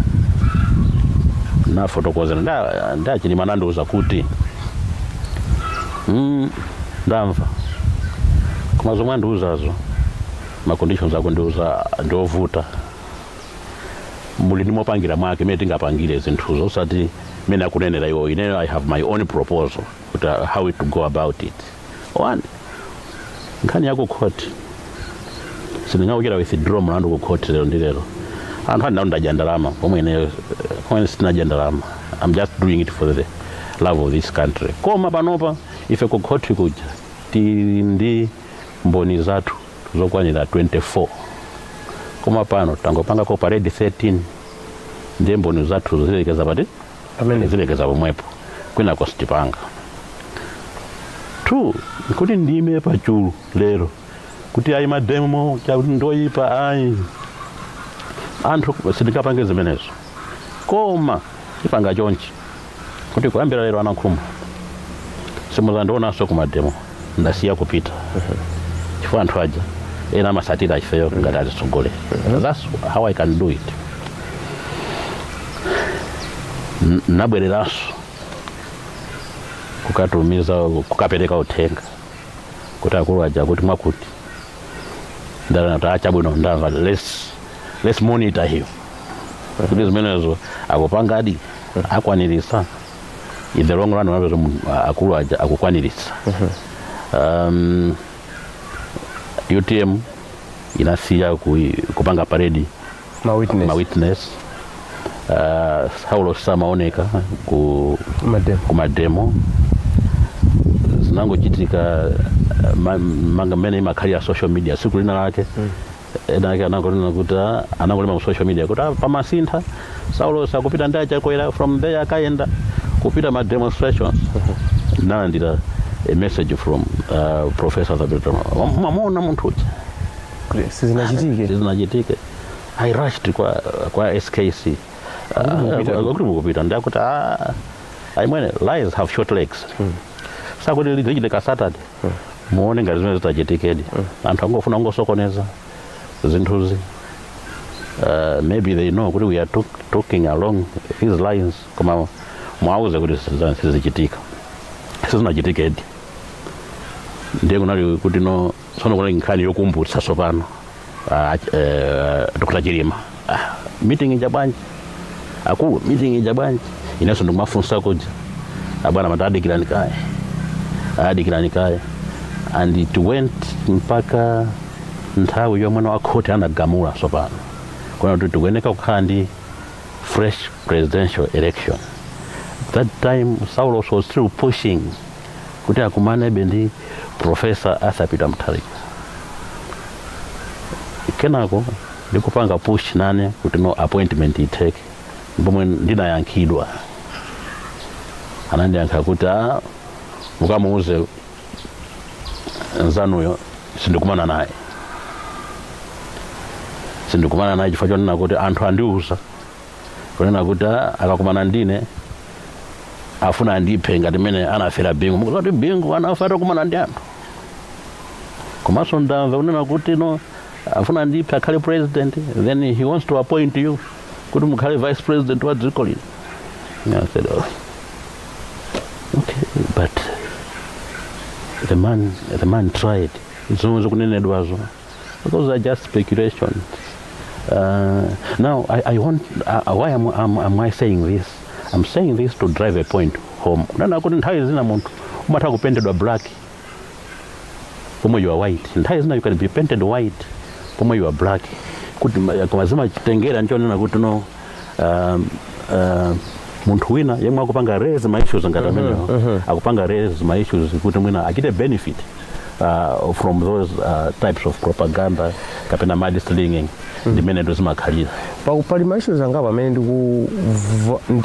nafotokozera nda Chilima nandiuza kuti, ndamva, koma zomwe andiuzazo, ma conditions akundiuza ndiovuta. Muli ndimopangira mwake mene tingapangire zinthuzo, usati mene akunenera iwo. Ineyo I have my own proposal kuti how to go about it. One, nkhani yaku court, sindingawukira withdraw mlandu ku court lero ndi lero. Anthu andinawo ndadya ndalama, pomwe ineyo pomwe sitinadya ndalama. I'm just doing it for the love of this country. Koma panopa ife ku court kuja tili ndi mboni zathu zokwanira 24, koma pano tangopanga ko parade 13. Ndiye mboni zathu zilekeza pati? Pamene. Zilekeza pomwepo, kwinako sitipanga. Two, kuti ndime pachulu lero kuti ayi, mademo chakuti ndoyipa, ayi, anthu sindingapange zimenezo. Koma tipanga chonchi, kuti kuyambira lero, anankhumwa, simuzandionanso kumademo. Ndasiya kupita chifukwa anthu aja ena amasatira ifeyo ngati atitsogolera. That's how I can do it. Nabwereranso kukatumiza, kukapereka uthenga kuti akulu aja kuti mwakuti ndalana kuti achabwino, ndamva, let's monitor him kuti zimenezo akupangadi, akwanirisa. In the long run, unapeza akulu aja akukwanirisa. UTM inasiya kupanga parade ma witness. Ma witness. Saulo samaoneka ku mademo. Ku mademo. Zinangochitika manga mmene imakhalira social media. Siku lina lake ena ake anangonena kuti anangolema mu social media kuti pamasintha Saulo sakupita ndi achakwera. From there akayenda kupita ma demonstrations. Nalandira a message from Professor Zabeta, mamuona munthu uja. Kuti sizinachitike. Sizinachitike. I rushed kwa SKC. Mukupita. Kuti mukupita, ndakuti, "Ah, aimwene, lies have short legs." Sakuti lichitika Saturday, muone ngati zimene zitachitikedi. Anthu angofuna kungosokoneza zinthuzi. Maybe they know kuti we are talking along these lines, koma mwauze kuti sizichitika. Sizinachitikedi. Ndiye kunali kuti no, tsono kunali nkhani yokumbutsa tsopano Dr. Chilima, meeting ija bwanji, akulu, meeting ija bwanji? Inenso ndikumafunsa kuja, abwana mati adikirani kaye, adikirani kaye. And it went mpaka nthawi yomwe wa khoti anagamula tsopano kuna kuti tikuyeneka kukhala ndi fresh presidential election. That time Saulos was still pushing kuti akumanebe ndi Professor Arthur Peter Mutharika. Kenako ndikupanga push nane kuti no, appointment iteke, pomwe ndinayankhidwa. Anandiyankha kuti, "Ah, mukamuuze nzanuyo sindikumana naye, sindikumana naye chifukwa chonena kuti anthu andiuza kunena kuti akakumana ndine afuna andiphe ngati mmene anafera Bingu. Mukuti Bingu anafa atakumana ndi anthu. Komanso ndamva kunena kuti no, afuna andiphe akhale president, then he wants to appoint you kuti mukhale vice president wa dziko lino." I said, "Oh." Okay, but the man tried. Zomwe zikunenedwazo, those are just speculations. Now I want why am I saying this? I'm saying this to drive a point home, kunena kuti nthawi zina munthu umatha kupentedwa black pomwe you are white. Nthawi zina you can be painted white pomwe you are black. Kuti koma zimachitengera nchonena kuti no, munthu wina yemwe akupanga raise ma issues ngati amenewo, akupanga raise ma issues kuti mwina achite benefit from those types of propaganda kapena mudslinging, ndimene ndo zimakhalira. Pali ma issues angapo amene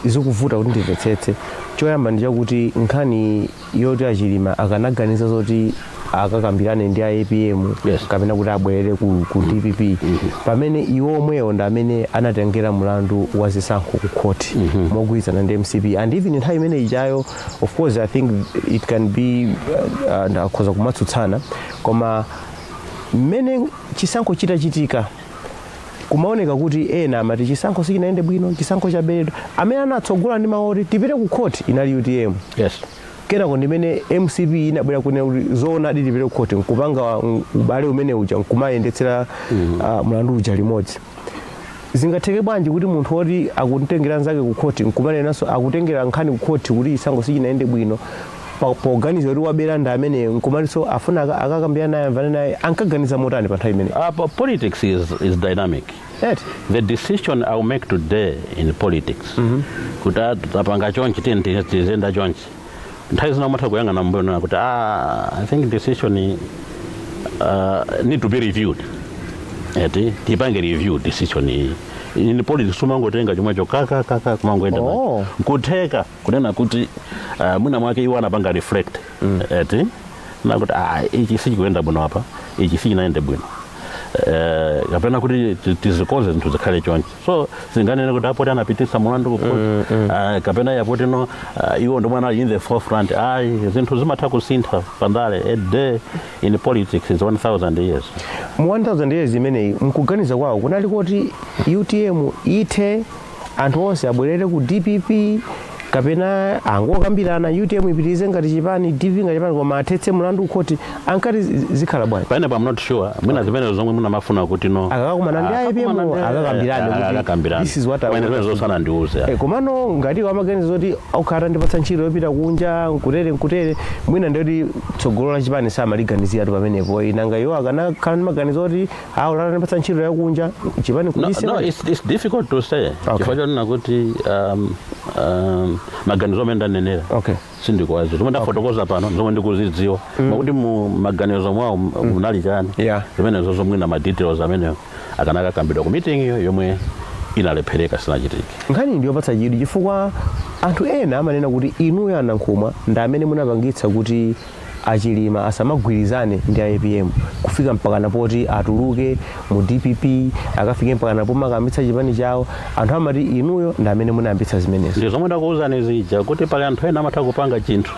zikuvuta kuti ndimvetsetse. Choyamba ndi chakuti nkhani yoti achilima akanaganiza zoti akakambirane ndi a APM kapena kuti abwerere ku DPP, pamene iwo omwewo ndi amene anatengera mulandu wa zisankho ku khoti mogwirizana ndi MCP. And even nthawi imene ichayo, of course I think it can be akhoza kumatsutsana, koma mmene chisankho chitachitika, kumaoneka kuti ena amati chisankho sichinayende bwino, chisankho chaberedwa. Amene anatsogola ndi mawu oti tipite ku khoti inali UTM. Kenako ndimene MCP inabwera kunena kuti zoonadi, tipite ku khoti, nkupanga ubale umene uja, nkumayendetsera mlandu uja limodzi. Zingatheke bwanji kuti munthu woti akutengera nzake ku khoti, nkumanenanso akutengera nkhani ku khoti kuti chisankho sichinayende bwino, poganiza kuti wabera ndi ameneyo, nkumatinso afuna akakambirana naye, amvane naye? Ankaganiza motani pa nthawi imeneyi? Politics is dynamic. Eti. The decision I will make today in politics, kuti tapanga chonchi, tiyeni tizenda chonchi, nthawi zina umatha kuyang'ana mbuyo nena kuti, ah, I think decision need to be reviewed, eti, tipange review decision iyi. In politics umangotenga chomwecho kaka kaka kumangoenda nacho. Nkutheka kunena kuti mwina mwake iwo anapanga reflect, eti, nakuti, ah, ichi sichikuyenda bwino apa, ichi sichinayende bwino, kapena kuti tizikonze zinthu zikhale chonchi. So zinganene kuti apoti anapitisa mulandu ku court, kapena yapoti no, iwo ndomwe anali in the forefront. Ayi, zinthu zimatha kusintha pandale. A day in politics is 1000 years. Mu 1000 years imeneyi, mkuganiza kwawo kunali kuti UTM ithe, anthu onse abwerere ku DPP, kapena angokambirana, UTM ipitirize ngati chipani, DPP ngati chipani, koma athetse mlandu kukhoti? Ankati zikhala bwanji? Pamenepo I'm not sure. Mwina zimene zomwe munamafuna kuti no, Akakumana ndi APM, akakambirane kuti akakambirane. this is what I Mwina want. zimene zosana ndiuze. Komano ngati amaganiza zoti okhala ndipatsa ntchito yopita kunja, nkutere nkutere, mwina ndiyoti tsogolo la chipani samaliganiziratu pamenepo. Inanga iwo akanakhala ndi maganizo oti awo latandipatsa ntchito yakunja, chipani No, kubise? no, it's difficult to say, chifukwa chonena kuti maganizo amene ndanenera sindikuwaziwa. Zomwe ndafotokoza pano zomwe ndikuzidziwa, makuti mu maganizo mwawo munali chani, zimenezo zomwe ma details amenewo akanakakambidwa ku meeting iyo yomwe inalephereka, sinachitike. Nkhani ndiyopatsa chidwi chifukwa anthu ena amanena kuti inuyo anankhumwa ndi amene munapangitsa kuti achilima asamagwirizane ndi a APM, kufika mpakana poti atuluke mu DPP, akafike mpakana pomakambitsa chipani chawo. Anthu amati inuyo ndi amene munayambitsa zimenezo. Ndi zomwe ndakuwuzani zija kuti pali anthu ena amatha kupanga chinthu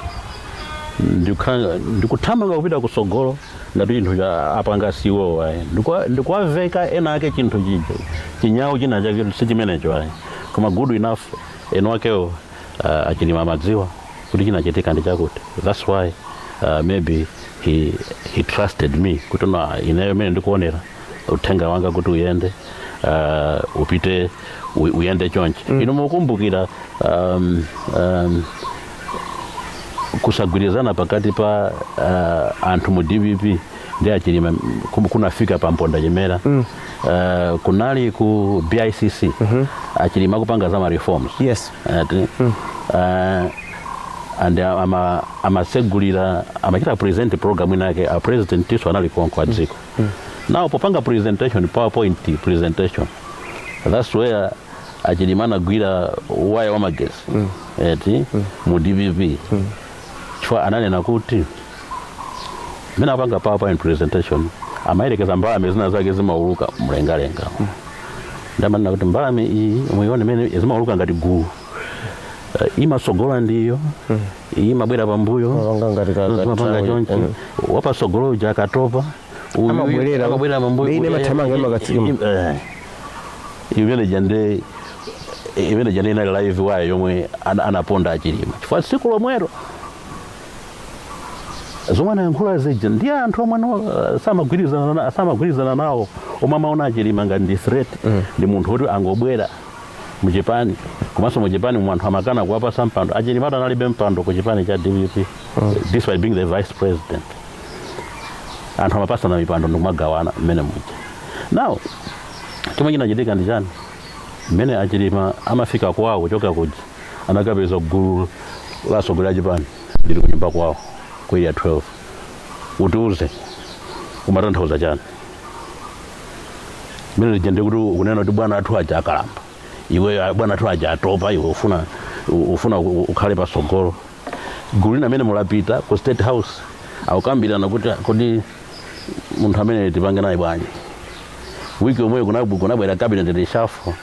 ndikuthamanga kupita kusogolo ngati chinthu cha apanga siwo ayi. Ndikuwaveka ena ake chinthu chija, chinyawu china chake si chimenecho ayi. Koma good enough, eno akewo achilima amadziwa kuti chinachitika ndi chakuti. That's why maybe he trusted me kuti no, ineyo mene ndikuonera uthenga wanga kuti uyende, upite uyende chonchi. Ino mukumbukira kusagwirizana pakati pa anthu mu DPP ndi achilima kunafika pa mponda chimera. Kunali ku BICC, achilima kupanga za ma reforms. Ati, and amasegulira, amachita present program inake, a president iso anali konko a dziko. Now popanga presentation, PowerPoint presentation, that's where achilima anagwira waya wa magesi, eti, mu DPP, chifukwa ananena kuti mene apanga PowerPoint presentation amayerekeza mbalame zina zake zimauluka mlengalenga. Ndamanena kuti mbalame iyi muione mene zimauluka ngati gulu, imasogola ndiyo, iyi imabwera pambuyo. Mapanga ngati zimapanga chonchi. Wapasogolo uja akatopa, Amabwerera. Amabwerera pambuyo. Ine imathamanga, imakatsika. Imene jande Imene janena live wire yomwe anaponda aChilima, chifukwa tsiku lomwero zomwe anayankhula zija ndi anthu omwe samagwirizana nawo, omwe amaona aChilima ngati ndi threat, ndi munthu woti angobwera muchipani, komanso muchipani mu anthu amakana kuwapasa mpando. AChilima analibe mpando ku chipani cha DPP despite being the vice president. Anthu amapasana mipando ndikumagawana mmene muja. Now chomwe chinachitika ndi chani? Mmene aChilima amafika kwawo kuchoka kuja, anakapeza gulu la atsogoleri a chipani lili kunyumba kwawo ku Area 12. "Utiuze, umatanthauza chani mmene lija? Ndikuti ukunena kuti bwana athu aja akalamba, iwe bwana athu aja atopa, iwe ufuna ukhale pasogolo." Gulu lina amene mulapita ku State House, akukambirana kuti kodi munthu amene tipange naye bwanji? Wiki yomweyo kunabwera cabinet reshuffle.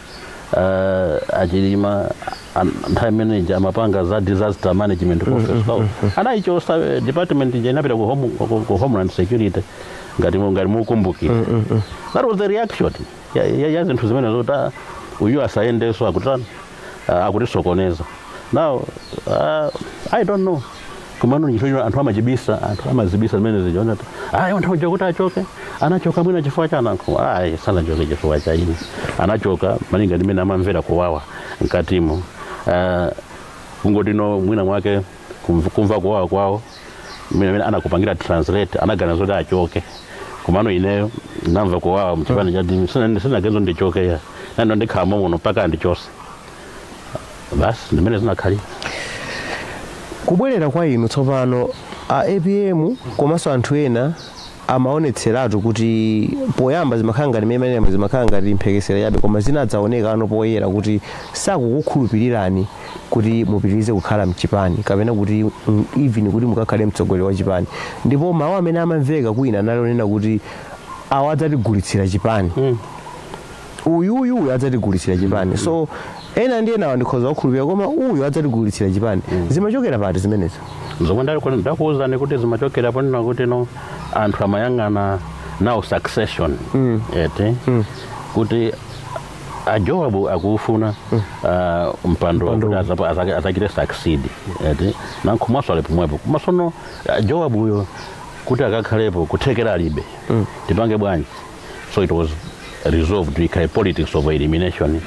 AChilima nthawi imeneja amapanga za disaster management office kwawo, anayichosa department ija, inapita ku Homeland Security, ngati mukumbukira. That was the reaction ya zinthu zimene zoti uyu asayendenso, akutani, akutisokoneza. Now I don't know, kumano ntchito anthu amachibisa, anthu amazibisa zimene zijaona. Ayi, anthu aja kuti achoke, anachoka mwina chifukwa cha Nankhumwa. Ayi, sanachoke chifukwa cha ine. Anachoka malinga ndi mmene amamvera kuwawa mkatimo. Kungoti no, mwina mwake kumva kuwawa kwawo mmene anakupangira translate, anaganiza zoti achoke. Komano ineyo ndamva kuwawa mchipani cha DPP, sinagenzo ndichoke ya nando, ndikhala muno mpaka andichose basi. Ndimene zinakhalira. Kubwerera kwa inu tsopano, a APM komanso anthu ena amaonetseratu kuti poyamba zimakhala ngati mmene zimakhala ngati mphekesera yabe, koma zinadzaoneka ano poyera kuti sakukukhulupirirani kuti mupitirize kukhala mchipani kapena kuti even kuti mukakhale mtsogoleri wa chipani. Ndipo mawu amene amamveka kwina anali onena kuti awa adzatigulitsira chipani, uyuyu uyu adzatigulitsira chipani. So ena ndi enawa ndikhoza kukhulupirira, koma uyu adzatigulitsira chipani, zimachokera pati zimenezo? Zomwe ndakuwuzani kuti zimachokera ponena kuti no, anthu amayang'ana now succession eti, kuti aJoabu akufuna mpando Mpando. kuti azachite succeed eti, Nankhumwaso ali pomwepo, komanso Joabu uyo kuti akakhalepo kuthekera alibe, tipange bwanji? So it was resolved ikhale politics of elimination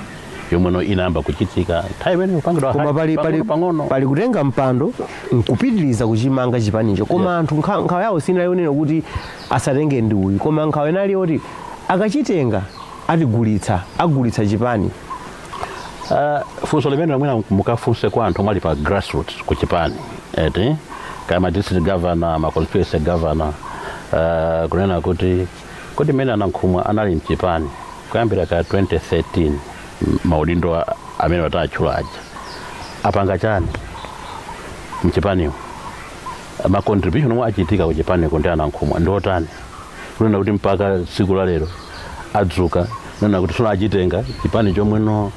yomweno inayamba kuchitika nthawi imene kupangidwa Koma pali pang'ono. Pali kutenga mpando nkupitiriza kuchimanga chipanicho, koma anthu nkhawa yawo sinali yonena kuti asatenge ndi uyu, koma nkhawa inali yoti akachitenga atigulitsa, agulitsa chipani. Funso limene mwina mukafunse kwa anthu omwe ali pa grassroots ku chipani eti, kaya ma district governor, ma constituency governor, kunena kuti kodi mmene aNankhumwa anali mchipani kuyambira ka 2013, maudindo amene watatchula aja apanga chani mchipaniwo? Ma contribution omwe achitika ku chipaniko ndi aNankhumwa ndi otani, kunena kuti mpaka tsiku la lero adzuka nena kuti sono achitenga chipani chomweno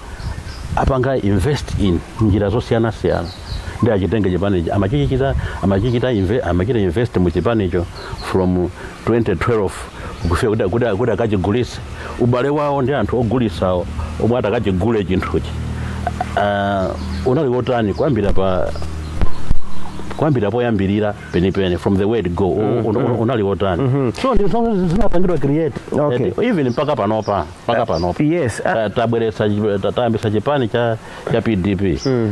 apanga invest in njira zosiyanasiyana ndi achitenge chipanicho, amachichita invest mu chipanicho from 2012 kufika kuti akachigulise? Ubale wawo ndi anthu ogulisawo omwe atakachigule chinthuchi unali wotani kuyambira poyambirira penipeni, from the word go, unali wotani? So ndi zomwe zinapangidwa create. Even mpaka panopa, mpaka panopa tabweretsa tayambisa chipani cha PDP,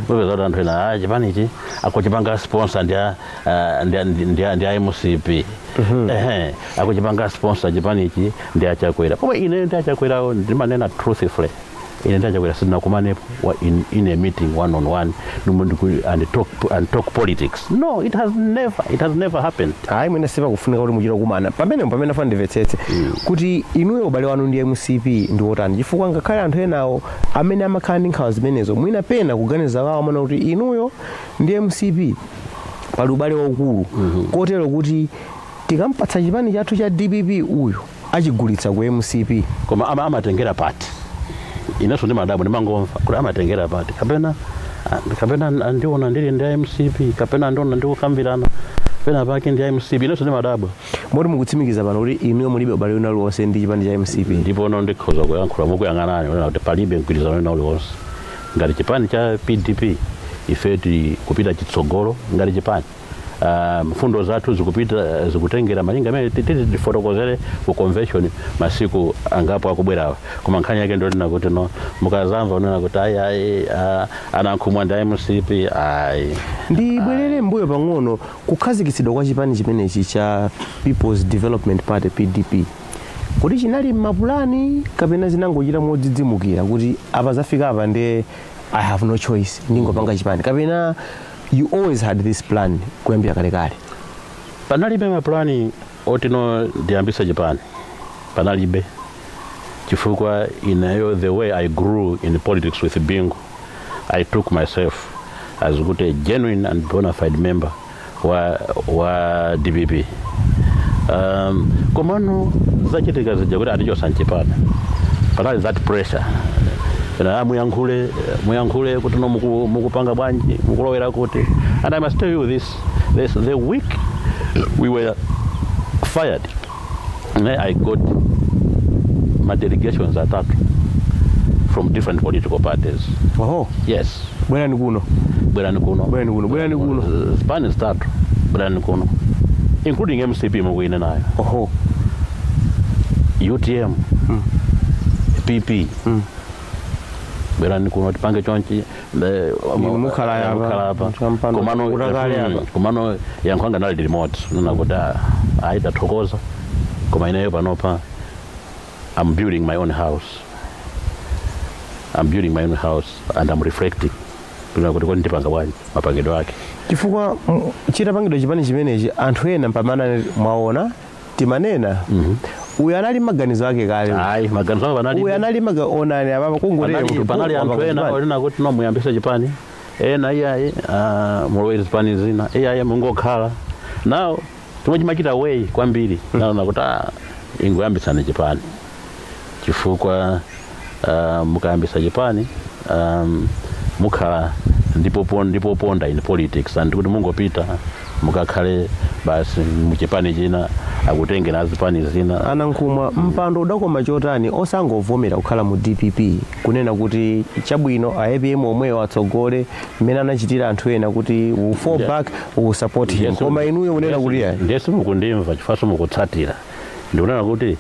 mupeza kuti anthu ena, ah, chipanichi akuchipanga sponsor ndi a MCP, ehe, akuchipanga sponsor chipanichi ndi aChakwera. Pomwe ine ndi aChakwerawo, ndimanena truthfully, ine ndi aChakwera sindinakumanepo in a meeting one on one and talk politics. No, it has never happened. Ayi, mwina sipakufunika kuti muchite kumana pamene pamene afuna ndimvetsetse kuti inuyo ubale wanu ndi MCP ndi wotani, chifukwa ngakhale anthu enawo amene amakhala ndi nkhawa zimenezo, mwina pena kuganiza kwawo amaona kuti inuyo ndi MCP pali ubale waukulu, kotero kuti tikampatsa chipani chathu cha DPP uyu achigulitsa ku MCP. Koma amatengera pati? Inenso ndimadabwa, ndimangomva kuti amatengera pati, kapena andiona ndili ndi MCP, kapena andiona ndikukambirana pena pake ndi MCP. Inenso ndimadabwa. Moti mukutsimikiza pano kuti inuyo mulibe ubale wina uliwonse ndi chipani cha MCP? Ndipo no, ndikhoza kuyankhula mukuyang'anani kunena kuti palibe mgwirizano wina uliwonse. Ngati chipani cha PDP, ife tili kupita chitsogolo ngati chipani. Mfundo zathu zikupita, zikutengera malinga amene titi tifotokozere ku convention masiku angapo akubwerawa. Koma nkhani yake ndionena kuti no, mukazamva unena kuti ayi, ayi, anankhumwa ndi MCP, ayi. Ndibwerere mbuyo pang'ono. Kukhazikitsidwa kwa chipani chimenechi cha People's Development Party, PDP, kuti chinali m'mapulani kapena zinangochita modzidzimukira kuti apa zafika apa, nde I have no choice, ndingopanga chipani, kapena you always had this plan kuyambira kalekale? Panalibe mapulani oti no, ndiyambise chipani, panalibe, chifukwa ineyo, the way I grew in politics with Bingu, I took myself as kuti a genuine and bona fide member wa DPP. Komano zachitika zija kuti atichosa mchipani, panali that pressure na muyankhule, muyankhule kuti no, mukupanga bwanji, mukulowera kuti. And I must tell you this, the week we were fired, I got my delegations atatu from different political parties. Oho. Yes. Bwerani kuno. Bwerani kuno. Bwerani kuno, bwerani kuno. Zipani zitatu, bwerani kuno, including MCP mukuine nayo. Oho. UTM, PP, bwerani kuno tipange chonchi. Inu mukhala apa, mukhala apa. Champano Komano kutakale apa. Komano yankho anga nali limodzi, nena kuti ayi, tathokoza, koma ineyo panopa I'm building my own house. I'm building my own house and I'm reflecting kunena kuti kodi ndipanga bwanji, mapangidwe ake. Chifukwa chitapangidwa chipani chimenechi, anthu ena mpamana mwaona timanena uyu anali maganizo ake kale. Ayi, maganizo ake panali Uyu anali onani apapa kungotera panali, panali anthu ena onena kuti no, muyambise chipani, ena iyayi, mulowere zipani zina, iyayi, mungokhala. Now chomwe chimachita way kwambiri, naona kuti ingoyambisani chipani, chifukwa mukayambisa chipani mukhala ndipo ponda in politics, and kuti mungopita mukakhale basi muchipani china, akutengera zipani zina. Anankhumwa, mpando udakoma chotani osangovomera kukhala mu DPP, kunena kuti chabwino, a APM omweyo atsogole, mmene anachitira anthu ena kuti we will fall back, we will support him? Koma inuyo kunena kuti ayi. Ndiye simukundimva chifukwa simukutsatirira. Ndikunena kuti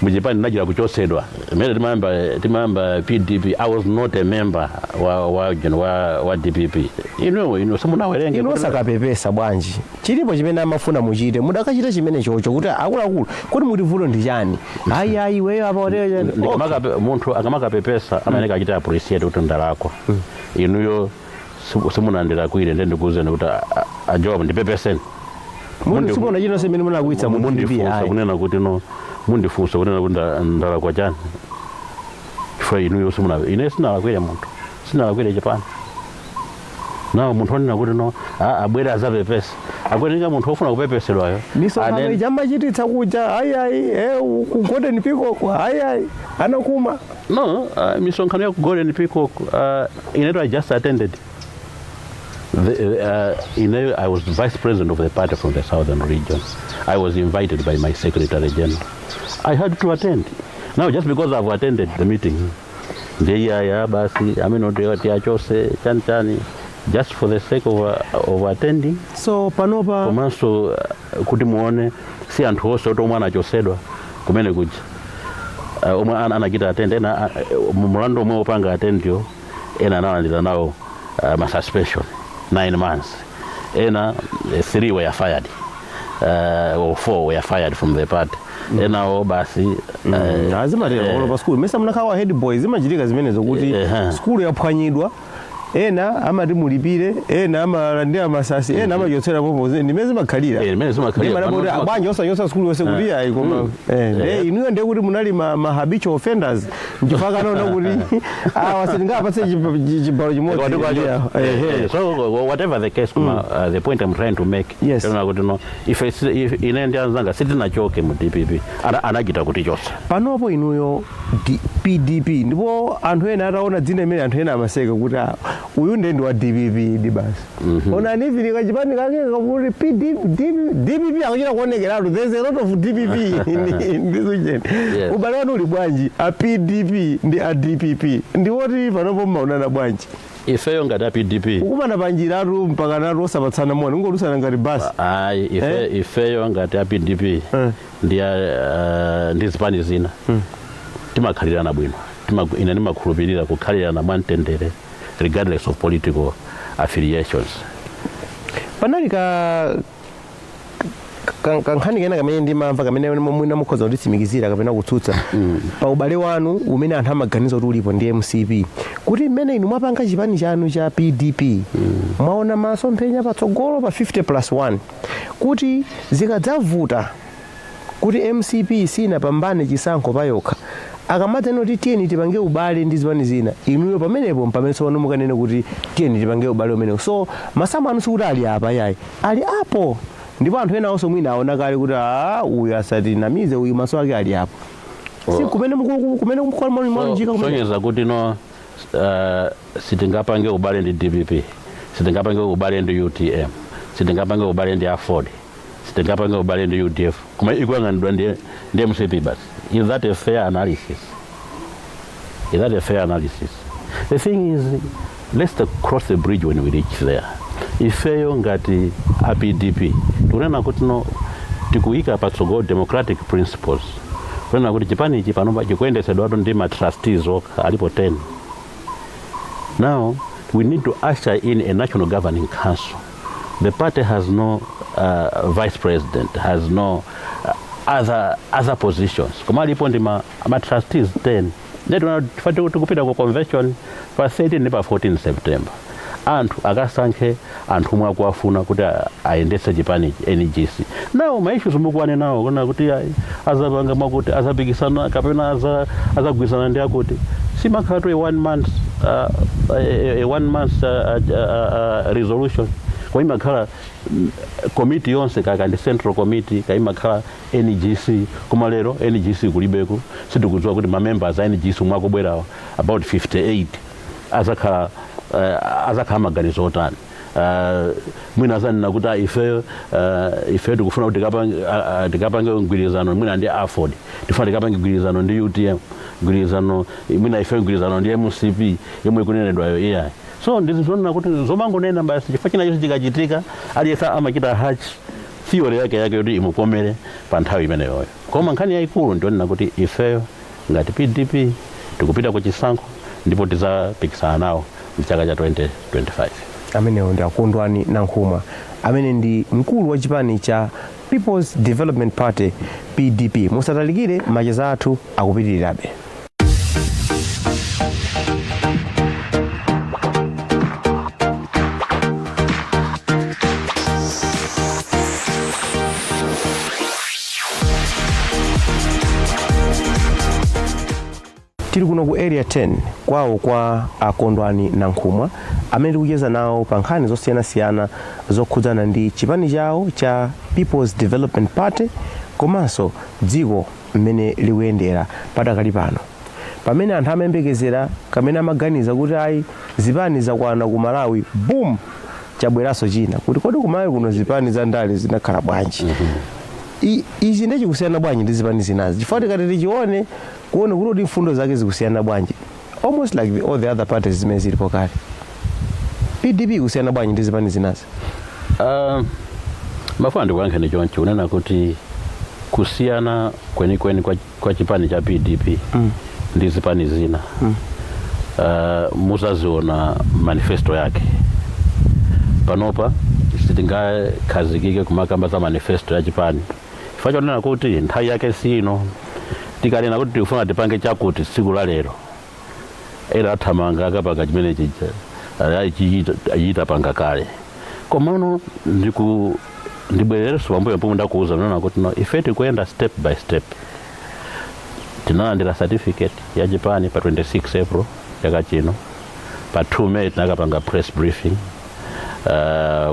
muchipani ndinachita kuchosedwa. Imene timayamba PDP, I was not a member wa DPP. Inu simunawerenge. Inu osakapepesa bwanji? Chilipo chimene amafuna muchite, mudakachita chimene chocho kuti akuluakulu, kuti muti vuto ndi chani? Ayi, ayi, iweyo apa otero. Munthu akamakapepesa amayeneka achite appreciate kuti ndalakwa. Inuyo simunandilakwire, ndiye ndikuwuzeni kuti ajob, ndipepeseni. Munthu simuona chinonse imene munakwitsa mu DPP. Mundifunsa Ayi. kunena kuti no, mundifunsa kunena kuti ndalakwa chani, chifukwa inuyo simuna. Ine sinalakwire munthu, sinalakwire chipani. Nawo munthu onena kuti no, abwere azapepesa, akuyeneka munthu ofuna kupepesedwayo. Misonkhano ija amachititsa kuja, ayi, ayi, ku Golden Peacock, ayi, ayi, anakuma. No, misonkhano ya ku Golden Peacock, ineto I just attended. I was vice president of the party from the southern region. I was invited by my secretary general. I had to attend. Now, just because I've attended the meeting, ndiye basi amene tiachose chani chani, just for the sake of attending? So panopa Komanso kuti muone, si anthu onse oti omwe anachosedwa kumene kuja omwe anachita attend. Ena mulandu omwe opanga attendiyo, ena analandira nawo ma suspension 9 months, ena three were fired or four were fired from the party, enawo basi. Azimatero olo pa skulu, mesa munakhala head boy, zimachitika zimenezo kuti skulu yaphwanyidwa, ena amati mulipire, ena amalandira masasi, ena amachotsera popo, ndimene zimakhalira. Ndimene zimakhalira. Ndimene kuti bwanji osachosa skulu yonse kuti ayi, koma nde inuyo ndiye kuti munali ma habitual offenders, nchifukwa kanaona kuti awa sitingapatse chibalo chimodzi. So whatever the case, kuma the point I'm trying to make, yonena kuti no, if ine ndi anzanga sitinachoke mu DPP, anachita kuti chosa. Panopo inuyo PDP, ndipo anthu ena ataona dzina imene anthu ena amaseka kuti, "Ah, uyu ndiye ndi wa DPP ndi basi." Onani even kachipani kake kakuti DPP akuchita kuonekeratu, there's a lot of DPP ndizucheni. Ubale wanu uli bwanji a PDP ndi a DPP? Ndiwoti panopo mmaonana bwanji? Ifeyo ngati a PDP, kukumana panjiratu mpaka natu osapatsana moni, ungodusana ngati basi. Ayi, ife, Eh? ifeyo ngati a PDP ndi ndi zipani zina timakhalirana bwino. Ine ndimakhulupirira kukhalirana mwamtendere regardless of political affiliations. Panali kankhani kena kamene ndimamva kamene mwina mukhoza kutitsimikizira kapena kutsutsa pa ubale wanu umene anthu amaganiza kuti ulipo ndi MCP, kuti mmene inu mwapanga chipani chanu cha PDP, mwaona masomphenya patsogolo pa 50 plus 1, kuti zikadzavuta kuti MCP sinapambane chisankho payokha, akamateno kuti tiyeni tipange ubale ndi zipani zina, inuyo pamenepo mpamene tsopano mukanene kuti tiyeni tipange ubale umenewo. So masamu anu sikuti ali apa, yayi, ali apo, ndipo anthu ena onso mwina aona kale kuti a uyu asatinamize, uyu maso ake ali apo. Si kumene kumene mwalunjika kumene? Sonyeza kuti no, sitingapange ubale ndi DPP, sitingapange ubale ndi UTM, sitingapange ubale ndi AFORD, sitingapange ubale ndi UDF, koma ikuyang'anidwa ndi MCP basi. Is that a fair analysis? Is that a fair analysis? The thing is, let's cross the bridge when we reach there. Ifeyo ngati a PDP tikunena kuti no, tikuyika patsogolo democratic principles, kunena kuti chipani ichi panopa chikuyendetsedwatu ndi ma trustees okha, alipo 10. Now we need to usher in a national governing council. The party has no vice president, has no other positions, koma alipo ndi ma trustees 10. Nde tikupita ku convention pa 13 ndi pa 14 September, anthu akasankhe anthu omwe akuwafuna kuti ayendetse chipanichi, NGC. Nawo ma issues mukuwane nawo kuna kuti ayi, azapanga mwakuti azapikisana kapena azagwirizana ndi akuti, simakhala to a 1 month resolution, kwa imakhala committee yonse, kaka ndi central committee, kaimakhala NGC. Koma lero NGC kulibeko. Sitikudziwa kuti ma members a NGC omwe akubwerawa, about 58, azakhala maganizo otani. Mwina azanena kuti, "Ah, ife tikufuna kuti tikapange mgwirizano mwina ndi AFORD, tifuna tikapange mgwirizano ndi UTM, mgwirizano mwina ife mgwirizano ndi MCP yomwe ikunenedwayo." Iyayi, so ndizizonena kuti zomangonena basi, chifukwa china chonse chikachitika aliyense amachita hatch theory yake yake yoti imukomere pa nthawi imeneyoyo. Koma nkhani yayikulu ndionena kuti ifeyo ngati PDP tikupita ku chisankho ndipo tidzapikisana nawo mchaka cha 2025. Amenewo ndi Akondwani Nankhumwa, amene ndi mkulu wa chipani cha People's Development Party, PDP. Musatalikire, macheza athu akupitirirabe. Tili kuno ku Area 10 kwawo kwa Akondwani Nankhumwa, amene tikucheza nawo pa nkhani zosiyanasiyana zokhudzana ndi chipani chawo cha People's Development Party komanso dziko mmene likuyendera padakali pano, pamene anthu amayembekezera kamene amaganiza kuti ayi, zipani zakwana ku Malawi, boom, chabweranso china kuti kodi ku Malawi kuno zipani za ndale zinakhala bwanji? Ichi ndiye chikusiyana bwanji ndi zipani zinazi? Chifukwa tikati tichione, kuone kuti mfundo zake zikusiyana bwanji, almost like all the other parties zimene zilipo kale, PDP ikusiyana bwanji ndi zipani zinazi? Mafuna ndikuyankheni choncho, kunena kuti kusiyana kwenikweni kwa chipani cha PDP ndi zipani zina, muzaziona manifesto yake. Panopa sitingakhazikike kumakamba za manifesto ya chipani chifukwa chonena kuti nthawi yake sino. Tikanena kuti tikufuna tipange chakuti tsiku la lero, ena athamanga akapanga chimene chija achita panga kale. Komano ndibwererenso pambuyo pomwe ndakuuza nona kuti no, ife tikuyenda step by step. Tinalandira certificate ya chipani pa 26 April chaka chino. Pa 2 May tinakapanga press briefing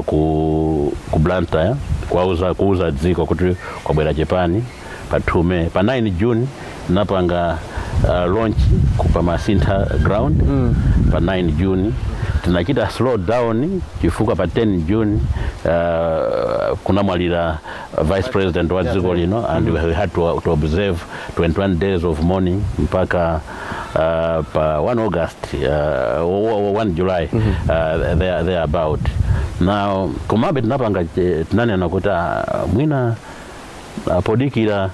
ku Blantyre kuuza dziko kuti kwabwera chipani pa 2 May. Pa 9 June tinapanga launch ku Masintha ground pa 9 June. Tinachita slow down chifukwa pa 10 June kunamwalira vice president wa dziko lino, and we had to observe 21 days of mourning mpaka pa 1 August, 1 July, there about. Now komabe tinapanga, tinanena kuti mwina podikira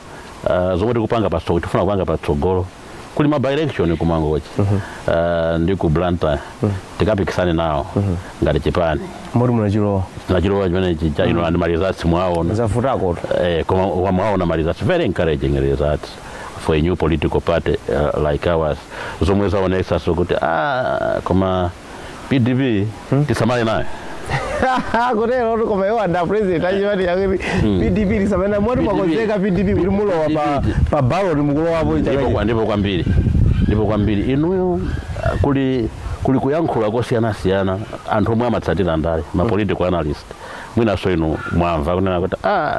zomwe tikupanga patsogolo, tifuna kupanga patsogolo, kuli ma by-election ku Mangochi ndi ku Blantyre, tikapikisane nawo ngati chipani. Moti munachilowa? Tinachilowa chimenechi cha ino, and ma results mwaona. Zavutako. Koma mwaona ma results, very encouraging results for a new political party like ours, zomwe zaonesa so kuti koma PDP tisamale nayo. Kutero, koma iwo anda president achipani chakuti PDP lisamene moti mwakonzeka PDP kuti mulowa pa ballot, mukulowapo chaka? Ndipo kwambiri, ndipo kwambiri. Inuyo, kuli kuyankhula kosiyanasiyana, anthu omwe amatsatira ndale, ma political analyst, mwinaso inu mwamva kunena kuti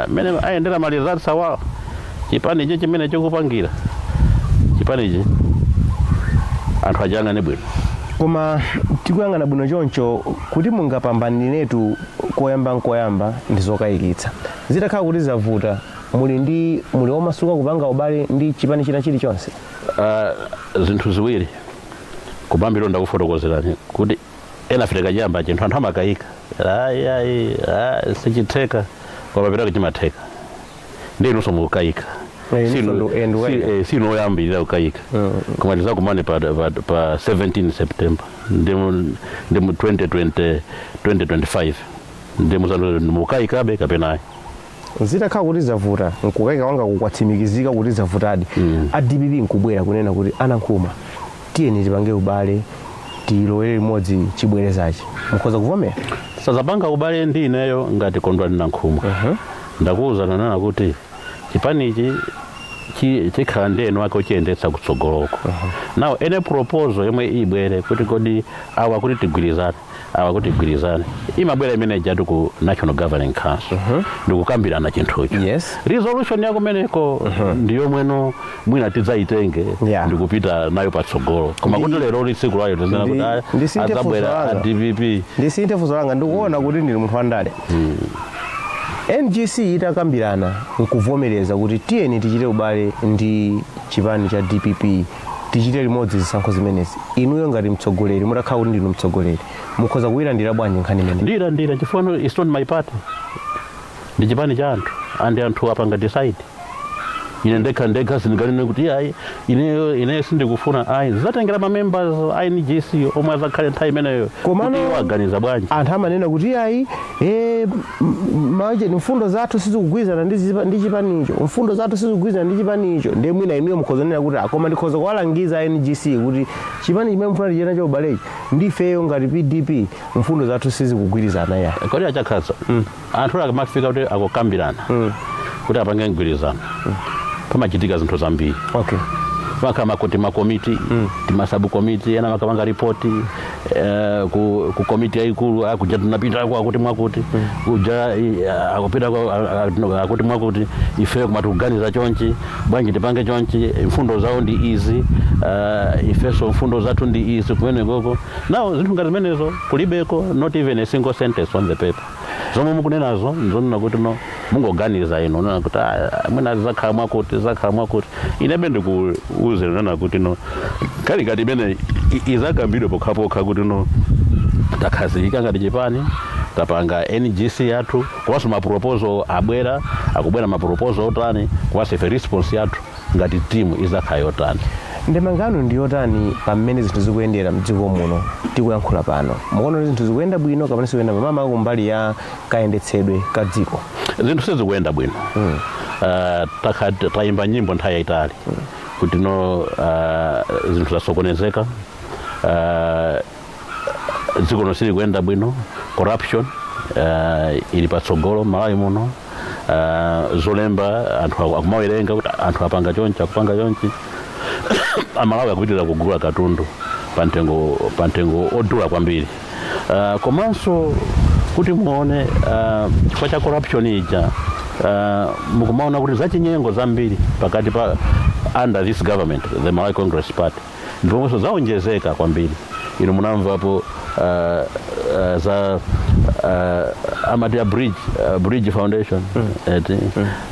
mene ayendera ma results awawo, chipanichi chimene chikupangira chipanichi, anthu achiyang'ane bwino. Koma tikuyang'ana bwino choncho, kuti mungapambaniretu koyamba nkoyamba ndi zokayikitsa. Zitakhala kuti zavuta, muli omasuka kupanga ubale ndi chipani china chilichonse? Zinthu ziwiri. Kupambiro ndakufotokozerani kuti ena tikachiyamba chinthu anthu amakayika, ayi ayi, sichitheka, koma pitako chimatheka. Ndi inunso mukukayika. Eh, inunso ndikukayika. Sinu oyambirira kukayika, koma tizakumane pa 17 September ndi mu 2020 2025, ndi mukayikabe kapena ayi. Zitakhala kuti zavuta, nkukayika kwanga kukwatsimikizika kuti zavutadi, a DPP nkubwera kunena kuti, "Anankhuma, tiyeni tipange ubale, tilowere limodzi chibwerezachi," mukhoza kuvomera? Sazapanga ubale ndi ineyo ngati Kondwani Nankhumwa. Ndakuwuza nanena kuti chipanichi chikhala ndi eni ake ochiyendetsa kutsogoloko. Now any proposal yomwe ibwere kuti kodi awa kuti tigwirizane, awa kuti tigwirizane, imabwera imene ijatu ku National Governing Council ndikukambirana chinthucho. Resolution yakumeneko ndiyomweno mwina tidzayitenge ndikupita nayo patsogolo. Koma kuti lero tsiku layo tizinena kuti Ndisinthe funso adzabwera a langa. DPP. Ndisinthe funso langa. Ndikuona kuti ndili munthu wandale. NGC itakambirana nkuvomereza kuti tiyeni tichite ubale ndi chipani cha DPP, tichite limodzi zisankho zimenezi, inuyo ngati mtsogoleri, mutakhala kuti ndinu mtsogoleri, mukhoza kuyilandira bwanji nkhani imeneyi? Ndiyilandira chifukwa it's not my party, ndi chipani cha anthu, and anthu apanga decide. Ine ndekha ndekha sindinganene kuti ayi, ineyo ineyo sindikufuna, ayi. Zidzatengera ma members a NGC omwe azakhale nthawi imeneyo kuti iwo aganiza bwanji. Anthu amanena kuti ayi, mache mfundo zathu sizikugwirizana ndi chipanicho, mfundo zathu sizikugwirizana ndi chipanicho. Ndiye mwina inuyo mukhoza kunena kuti, "Koma ndikhoza kuwalangiza NGC kuti chipani chimene mufuna tichite cha ubalechi, ndifeyo ngati PDP mfundo zathu sizikugwirizana ya." Kodi achakhaza anthu akamafika kuti akukambirana kuti apange mgwirizano, pamachitika zinthu zambiri. Pakama kuti makomiti, tima subcommittee, ena makapanga ripoti ku komiti yayikulu, akuja tunapita akuti mwakuti kuja akupita akuti mwakuti, ife kumati kuganiza chonchi, bwanji tipange chonchi, mfundo zawo ndi izi, ifeso mfundo zathu ndi izi kumene koko. Now zinthu ngati zimenezo kulibeko, not even a single sentence on the paper. Zomwe mukunenazo nzonena kuti no, mungoganiza inu nena kuti mwina zakhala mwakuti, zakhala mwakuti. Inebe ndikuuze nena kuti no, kali ngati imene izakambidwe pokhapokha kuti no, takhazikika ngati chipani, tapanga NGC yathu, komanso ma proposal abwera, akubwera ma proposal otani, komanso ife response yathu ngati timu izakhala yotani. Ndemangano ndi yotani pamene zinthu zikuyendera mdziko muno tikuyankhula pano? Mukuona kuti zinthu zikuyenda bwino kapena zikuyenda mama kumbali ya kayendetsedwe ka dziko? Zinthu sizikuyenda bwino. Tayimba nyimbo nthawi yayitali kuti no, zinthu zasokonezeka, dziko lino silikuyenda bwino, corruption ili patsogolo Malawi muno. Zolemba anthu akumawerenga kuti anthu apanga chonchi, akupanga chonchi, Amalawi akupitirira kugula katundu pamtengo odula kwambiri. Komanso kuti muone, chifukwa cha corruption ija, mukumaona kuti zachinyengo zambiri pakati pa Under this government, the Malawi Congress Party, ndipomwenso zaonjezeka kwambiri. Inu munamvapo za amati ya Bridge Foundation, eti?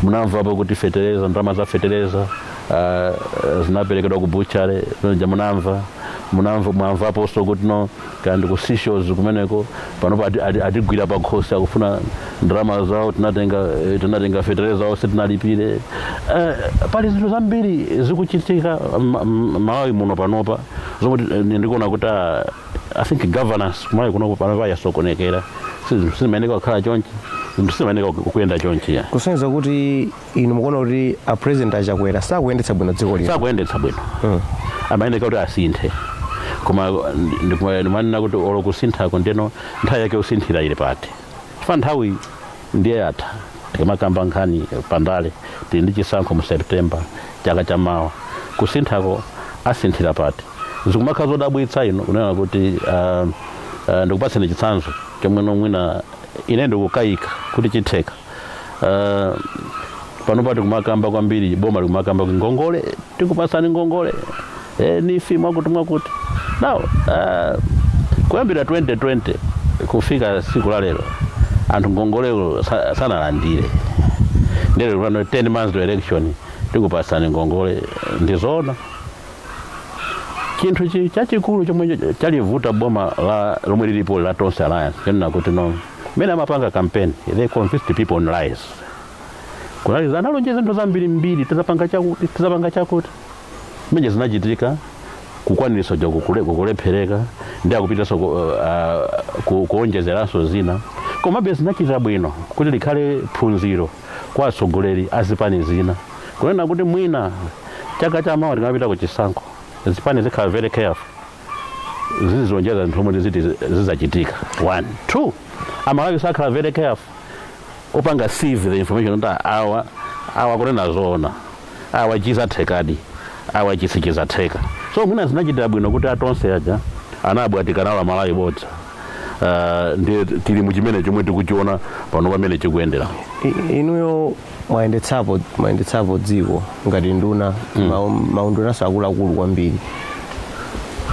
Munamvapo kuti fetereza, ndalama za fetereza zinaperekedwa ku butchery ja. Munamva, mwamvaponso kuti no kandi ku Seychelles kumeneko panopo atigwira pakhosi, akufuna ndalama zawo. Tinatenga fetereza onse tinalipire. Pali zinthu zambiri zikuchitika Malawi muno panopa zomwe ndikuona kuti I think governance Malawi kuno panopa yasokonekera. Sizimayeneka kukhala chonchi, zinthu sizimayeneka kuyenda chonchi ya. Kusonyeza kuti inu mukuona kuti a President Achakwera sakuyendetsa bwino dziko lino? Sakuyendetsa bwino. Amayeneka kuti asinthe, koma ndimanena kuti olo kusinthako, ndeno nthawi yake usinthira ili pati? Chifukwa nthawi ndiye yatha. Tikamakamba nkhani pandale, tili ndi chisankho mu September chaka chamawa. Kusinthako asinthira pati? Zikumakhala zodabwitsa ino kunena kuti ndikupatseni chitsanzo chomwe mwina ine ndikukayika kuti chitheka. Pano pati kumakamba kwambiri, boma likumakamba kuti ngongole, tikupasani ngongole, NEEF, mwakuti mwakuti. Now kuyambira 2020 kufika siku la lero anthu ngongolero sanalandire. Ndere pano 10 months to election tikupasani ngongole, ndizoona? Chinthu chachikulu chomwe chalivuta boma la lomwe lilipo la Tonse Alliance, chonena kuti no, mmene amapanga campaign, they convinced people on lies. Kunali analonjeza zinthu zambiri mbiri, tizapanga chakuti, tizapanga chakuti. Mmene zinachitika, kukwaniritsa ja kukulephereka, ndi akupitanso kuonjezeranso zina. Komabe zinachita bwino kuti likhale phunziro kwa atsogoleri a zipani zina, kunena kuti mwina chaka chamawa tikamapita ku chisankho, zipani zikhala very careful, zizilonjeza zinthu zomwe ziti zizachitika. One, two, Amalawi sakhala very careful opanga sieve the information kuti awa kunena zoona, awa chizathekadi, awa chisichizatheka. So mwina zinachitira bwino kuti atonse aja anabwatikana Malawi bodza. Ndiye tili muchimene chomwe tikuchiona pano pamene chikuyendera. Inuyo mwayendetsapo dziko ngati nduna, maundunaso akuluakulu kwambiri.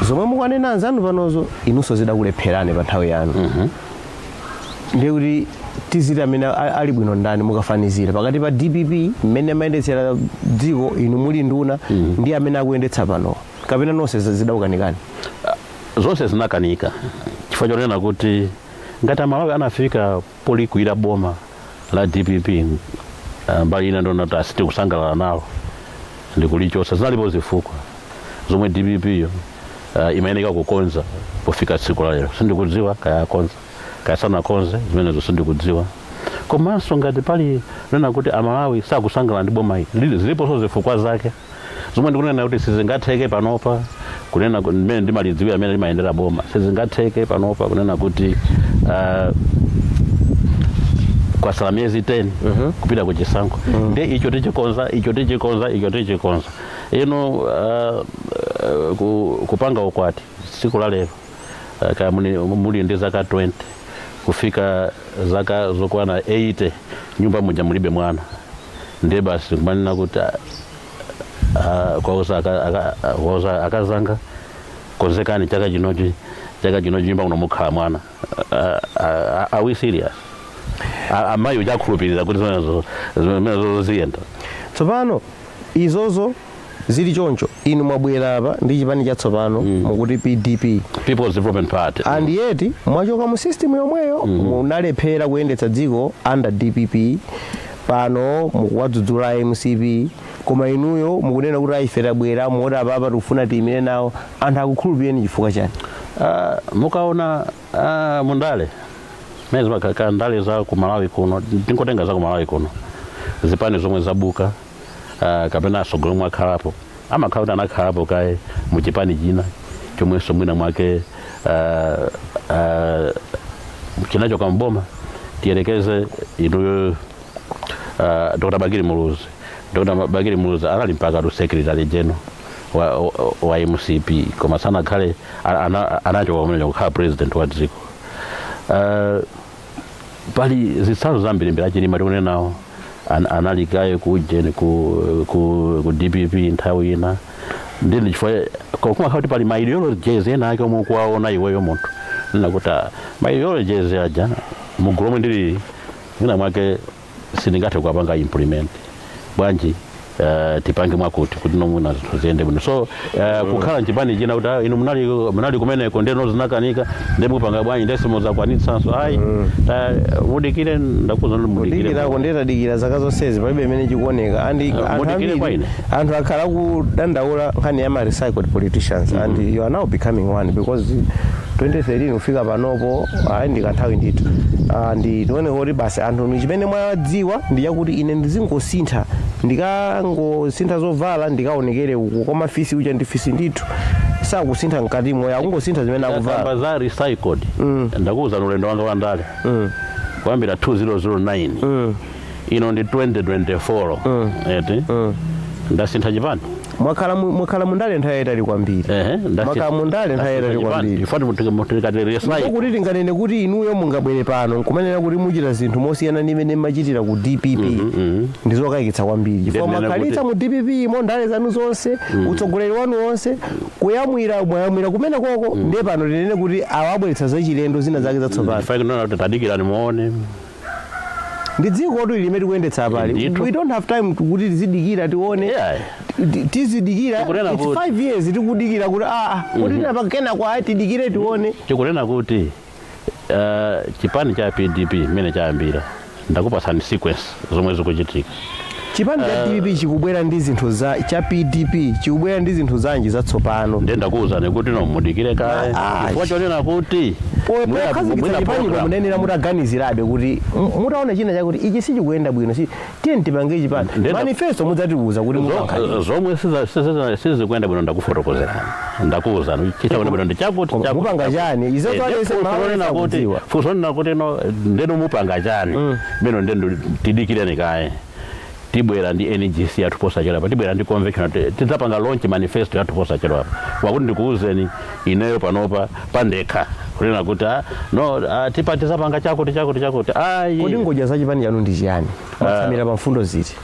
Zomwe mukanena anzanu panozo, inunso zidakulepherani pa nthawi yanu. Ndiye kuti tiziti amene ali bwino ndani, mukafanizira pakati pa DPP mmene amayendetsera dziko inu muli nduna ndi amene akuyendetsa pano, kapena nonse zidakukanikani? Zonse zinakanika, chifukwa chonena kuti ngati Amalawi anafika polikwira boma la DPP, mbali ina ndona kuti asitikusangalala nalo ndikulichosa, zinalipo zifukwa zomwe DPP yo imayeneka kukonza pofika tsiku la lero. Sindikudziwa kaya akonza kaya sanakonze, zimenezo sindikudziwa. Komanso ngati pali nena kuti Amalawi sakusangalala ndi boma ili, ziliponso zifukwa zake zomwe ndikunena kuti sizingatheke panopa kunena mmene ndimalidziwira amene limayendera boma. Sizingatheke panopa kunena kuti kwasala miyezi 10 kupita ku chisankho, ndiye icho tichikonza, icho tichikonza, icho tichikonza. Ino kupanga ukwati tsiku la lero, kaya muli ndi zaka 20 kufika zaka zokwana 80, nyumba muja mulibe mwana, ndiye basi kumanena kuti kwauza akazanga, "Konzekani, chaka chinochi nyumba muno mukhala mwana." Are we serious? Amayi uchakhulupirira kuti zimenezo ziyenda? Tsopano izozo zili choncho, inu mwabwera apa ndi chipani chatsopano, mukuti PDP. People's Development Party. And yet mwachoka mu system yomweyo. Munalephera kuyendetsa dziko under DPP, pano mukuwadzudzula MCP, koma inuyo mukunena kuti ife tabwera moti apapa tikufuna tiyimire nawo. Anthu akukhulupireni chifukwa chani? Mukaona mundale mene zimakhala ndale za ku Malawi kuno, tingotenga za ku Malawi kuno, zipani zomwe zabuka kapena atsogoleri omwe akhalapo, amakhala kuti anakhalapo kaye muchipani china chomwenso mwina mwake chinachoka mboma. Tiyerekeze inuyo, Dr. Bakili Muluzi. Dr. Bakili Muluzi anali mpaka tu secretary general wa MCP, koma sanakhale, anachoka kumene kukhala president wa dziko. Pali zitsanzo zambirimbiri. Achilima tikunenawo Analikaye ku ku DPP nthawi ina. Ndini chifukwa kumakhala kuti pali ma ideologies ena ake omwe ukuwaona iweyo munthu, nina kuti ma ideologies aja mugulu omwe ndili mwina mwake sindingathe kuwapanga implement bwanji, tipange mwakuti kuti nomwina zinthu ziyende bwino. So kukhala mchipani china kuti inu munali kumeneko, ndeno zinakanika, nde mupanga bwanji, nde simuzakwanitsanso, ayi. Mudikire, ndakuza ndi mudikire. Kudikirako ndetadikira zaka zonsezi, palibe imene chikuoneka. And anthu Mudikire kwa ambiri ine. Anthu akhala kudandaula nkhani ya ma recycled politicians, and you are now becoming one, because 2013 kufika panopo, ayi, ndi kanthawi ndithu. Ndi tione kuti basi anthu chimene mwadziwa ndi chakuti ine ndizingosintha, ndikangosintha zovala ndikaonekere uku, koma fisi uja ndi fisi ndithu, sakusintha mkatimo, akungosintha zimene akuvala. Kamba za recycled, ndakuwuza ulendo wanga wandale kuyambira 2009, ino ndi 2024, eti ndasintha chipani? Mwakhala mundale nthawi yayitali kwambiri. Ehe. Mwakhala mundale nthawi yayitali kwambiri. Tikati recycle Kuti tinganene kuti inuyo mungabwere pano nkumanena kuti muchita zinthu mosiyana ndi imene mmachitira ku DPP, ndi zokayikitsa kwambiri, chifukwa Ndinene mwakhalitsa mu DPP mo ndale zanu zonse, utsogoleri wanu wonse, kuyamwira mwayamwira kumene koko. Ndiye pano tinene kuti awabweretsa zachilendo zina zake zatsopano? Chifukwa kunena kuti tadikirani muone. Ndi dziko tu limene tikuyendetsa apali. Ndithu. We don't have time kuti tizidikira tione. Tizidikira Tikunena it's kuti- 5 years tikudikira kuti kuti tinapakena kwa tidikire tione. Tikunena kuti chipani cha PDP mmene chayambira, ndakupasani sequence zomwe zikuchitika. Chipani cha DPP chikubwera ndi zinthu za cha PDP chikubwera ndi zinthu zanji zatsopano? Ndiye ndakuwuzani kuti no, mudikire kaye, chifukwa chonena kuti Pokhazikitsa mwina chipani program. Munenera mutaganizirabe kuti mutaona china chakuti ichi sichikuyenda bwino, si tiye tipange chipani. Manifesto mudzatiuza kuti mupankhani. Zomwe sizikuyenda bwino ndakufotokozerani, ndakuwuzani chisakuenda bwino ndi chakuti, Koma chakuti, mupanga chakuti. chani? Izo Ndiye twalese funso Malawi lonena kuti sakudziwa. Funso lonena kuti no, ndeno mupanga chani meno, ndendo tidikireni kaye. Tibwera ndi NGC yathu posachedwa, tibwera ndi convention, tidzapanga launch manifesto yathu posachedwa. Wakuti ndikuwuzeni ineyo panopa pandekha kunena kuti no, tipa tizapanga chakuti, chakuti, chakuti, ayi. Kodi ngodya za chipani chanu ndi chiyani? Mwatsamira pa mfundo ziti?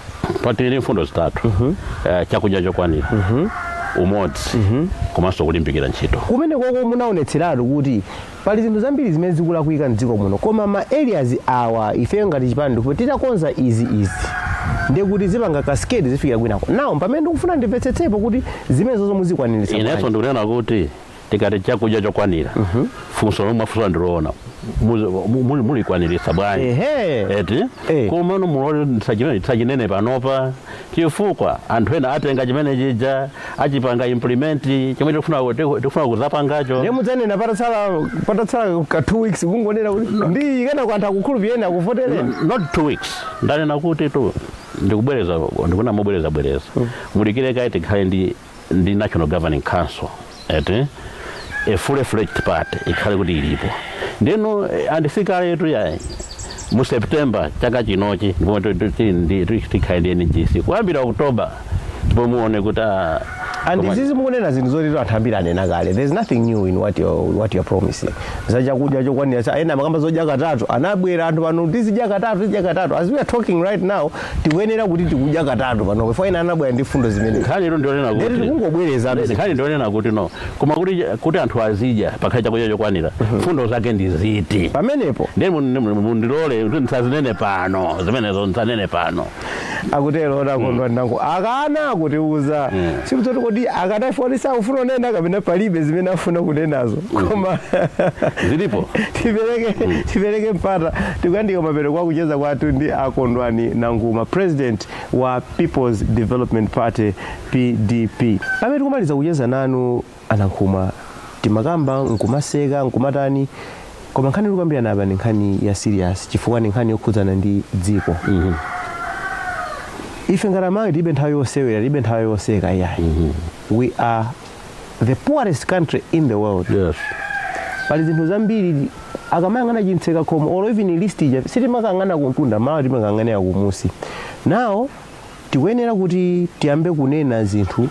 Patili mfundo zitatu: chakudya chokwanira, umodzi, komanso kulimbikira ntchito. Kumene koko munaonetseratu kuti pali zinthu zambiri zimene zikulakwika mdziko muno, koma ma areas awa ifeyo ngati chipani ndipo titakonza izi izi, ndiye kuti zipanga cascade zifikira kwinako. Nawo pamene ndikufuna ndimvetsetsepo kuti zimene zozo muzikwaniritsa Inenso bwanji? ndikunena kuti tikati chakudya chokwanira, funso lomwe mwafunsa ndiloona, mulikwaniritsa bwanji? Ehe. Eti? Eh. Komano mulole tisachinene panopa, chifukwa anthu ena atenga chimene chija achipanga implement chomwe tikufuna kuzapangacho. Ndiye mudzanena patatsala ka 2 weeks, kungonena kuti ndi kana ku anthu akukhulupireni, akuvotereni? Not 2 weeks. Ndanena kuti tu ndikubwereza, ndikuna mobwereza bwereza, mudikire kaye tikhale ndi National Governing Council, eti, a fully fledged party ikhale kuti ilipo. Ndeno andisikaletu yayi, mu September chaka chinochi ndipo tikhale ndi NGC kuyambira October, ndipo muone kuti And izizi mukunena zinthu zoti anthu ambiri anena kale. There's nothing new in what you're promising. Za chakudya chokwanira, ena amakamba zodya katatu, anabwera anthu pano, tizidya katatu, tizidya katatu. As we are talking right now, tikuyenera kuti tikudya katatu pano before ena anabwera ndi fundo zimene Nkhani ilo ndionena ndeti kuti tikungobwereza. Nkhani ndionena kuti no, koma kuti anthu azidya, pakhale chakudya chokwanira, fundo zake ndi ziti? Pamenepo. Ndiye mundilole kuti ndisazinene pano zimenezo, ndisanene pano. Akutero otakondwa nango akana kutiuza. Sikuti kodi akana foni sakufuna kunena kapena palibe zimene afuna kunenazo, koma Zilipo. Tipereke mpata. Tikuyandika mapeto kwa kucheza kwathu ndi Akondwani Nankhumwa, president wa People's Development Party, PDP. Pamene tikumaliza kucheza nanu Anankhumwa, timakamba nkumaseka nkumatani, koma nkhani tikukambirana apa ni nkhani ya serious, chifukwa ni nkhani yokhudzana ndi dziko. Ife ngati Amalawi tilibe nthawi yosewera, tilibe nthawi yoseka iyayi. We are the poorest country in the world. Pali zinthu zambiri akamayang'ana chitseka khomo or even list ija, sitimakang'ana kuntunda mawa, timakang'anira kumusi. Now tikuyenera kuti tiyambe kunena zinthu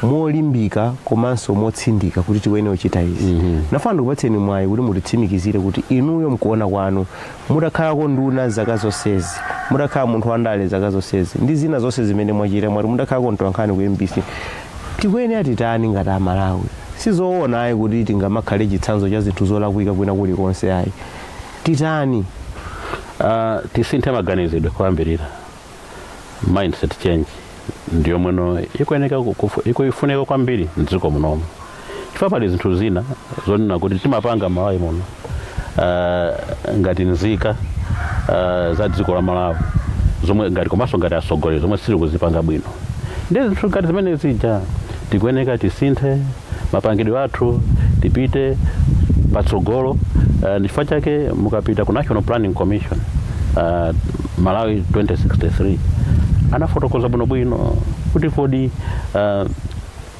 Molimbika komanso motsindika kuti tikuyenera kuchita izi. Nafuna ndikupatseni mwayi kuti mutitsimikizire kuti inuyo mkuona kwanu, mutakhalako nduna zaka zonsezi, mutakhala munthu wandale zaka zonsezi ndi zina zonse zimene mwachita, mwati mutakhalako mtolankhani ku MBC, tikuyenera titani ngati Amalawi? Sizoona ayi kuti tingamakhale chitsanzo cha zinthu zolakwika kwina kulikonse ayi. Titani? Tisinthe maganizidwe kuyambirira. Mindset change ndiyo mweno ikuyeneka ikuifunika kwambiri mdziko munomu, chifukwa pali zinthu zina zonena kuti timapanga Malawi muno ngati nzika za dziko la Malawi, zomwe ngati komanso ngati atsogoleri, zomwe sitili kuzipanga bwino. Ndi zinthu ngati zimene zija tikuyeneka tisinthe mapangidwe athu, tipite patsogolo. Ndi chifukwa chake mukapita ku National Planning Commission, Malawi 2063 anafotokoza bwinobwino kuti kodi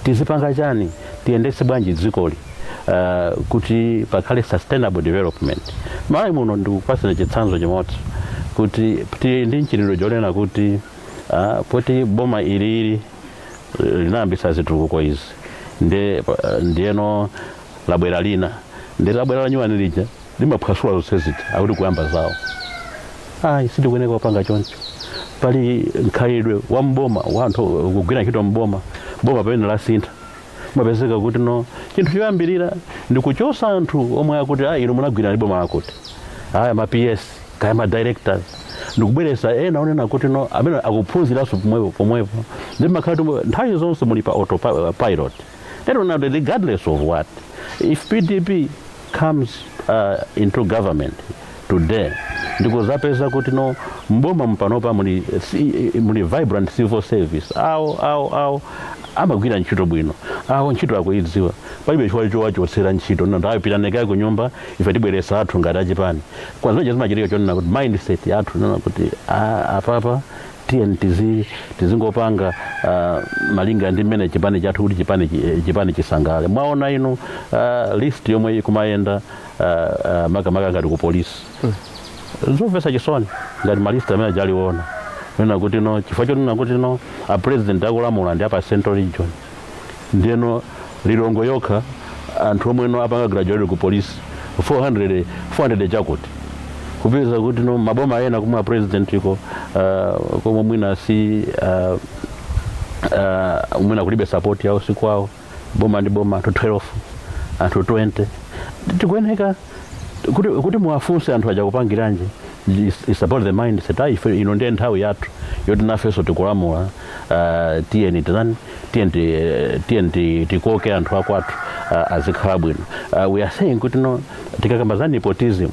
tizipanga chani, tiyendetse bwanji dzikoli kuti pakhale sustainable development Malawi muno. Ndikupasira chitsanzo chimodzi kuti tili ndi mchitidwe chonena kuti poti boma ilili linayambisa zitukuko izi, ndiyeno labwera lina, ndi labwera la nyuwani lija limaphwasula zonse zija, akuti kuyamba zawo. Ayi, sitikuyeneka kupanga choncho. Pali mkhalidwe wa mboma wa anthu kugwira ntchito mboma. Boma pamene lasintha, mapezeka kuti no, chinthu choyambirira ndi kuchosa anthu omwe akuti, ah, inu munagwira ndi boma lakuti, aya ma PS kaya ma directors, ndikubweresa ena onena kuti no, amene akuphunziranso pomwepo pomwepo, ndi makhala kuti nthawi zonse muli pa autopilot. Lero now, regardless of what, if PDP comes into government today, ndikuzapeza kuti no, mboma mpanopa muli vibrant civil service, awo awo awo amagwira ntchito bwino, awo ntchito akuidziwa, palibe chifukwa chowachotsera ntchito. No, ndawapita kaye ku nyumba, ife tibweresa athu ngati achipani. Kwa zimene zimachitika chonena kuti mindset yathu nona kuti apapa tiyeni tizingopanga malinga ndi mmene chipani chathu, kuti chipani chisangale. Mwaona inu list yomwe ikumayenda makamaka ngati ku polisi, zomvetsa chisoni ngati ma list amene ajaliona nena kuti no, chifukwa chonena kuti no, a president akulamula ndi apa Central Region, ndiyeno Lilongwe yokha anthu omwe no apanga graduate ku polisi 400 400 chakuti, kupeza kuti no, maboma ena kumwe a president iko komwe mwina si mwina kulibe support yawo, sikwawo, boma ndi boma anthu 12, anthu 20. Tikuyeneka kuti muwafunse anthu aja kupangiranji. It's about the mindset. Ayi, ife ino ndiye nthawi yathu yoti nafenso tikulamula, tiyeni titani, tiyeni tikoke anthu akwathu azikhala bwino. We are saying kuti no, tikakamba za nepotism,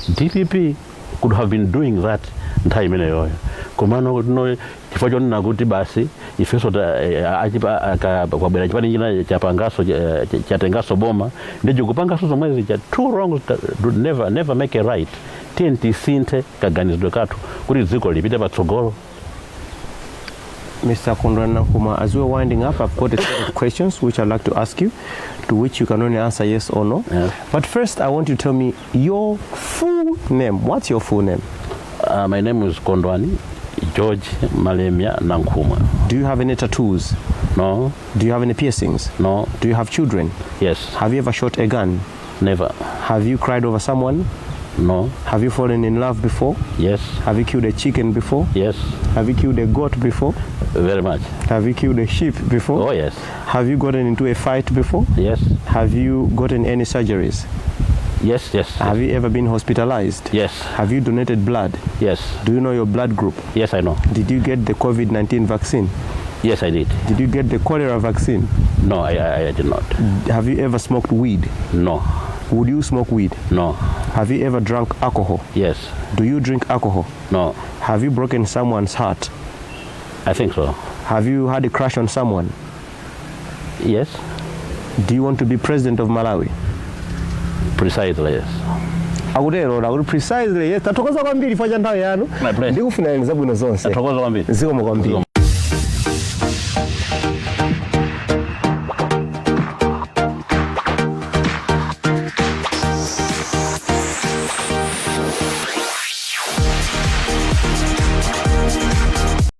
DPP could have been doing that nthawi imeneyoyo, komano no, chifukwa chonena kuti basi ifenso kwabwera chipani china chapangaso chatengaso boma, ndi chikupangaso zomwezi cha two wrongs do never, never make a right. Tiye tisinthe kaganizidwe kathu kuti dziko lipite patsogolo. Mr. Kondwani Nankhumwa, as we're winding up, I've got a set of questions which I'd like to ask you, to which you can only answer yes or no. But first, I want you to tell me your full name. What's your full name? My name is Kondwani George Malemia Nankhumwa. Do you have any tattoos? No. Do you have any piercings? No. Do you have children? Yes. Have you ever shot a gun? Never. Have you cried over someone? No. Have you fallen in love before? Yes. Have you killed a chicken before? Yes. Have you killed a goat before? Very much. Have you killed a sheep before? Oh, yes. Have you gotten into a fight before? Yes. Have you gotten any surgeries? Yes. Have you ever been hospitalized? Yes. Have you donated blood? Yes. Do you know your blood group? Yes, I know. Did you get the COVID 19 vaccine? Yes, I did. Did you get the cholera vaccine? No, I did not. Have you ever smoked weed? No. Would you smoke weed? No. Have you ever drunk alcohol? Yes. Do you drink alcohol? No. Have you broken someone's heart? I think so. Have you had a crush on someone? Yes. Do you want to be president of Malawi? Precisely, yes. Akutero akuti precisely yes. Tathokoza kwambiri chifukwa cha nthawi yanu. My pleasure. Ndikufunirani zabwino zonse. Tathokoza kwambiri. Zikomo kwambiri.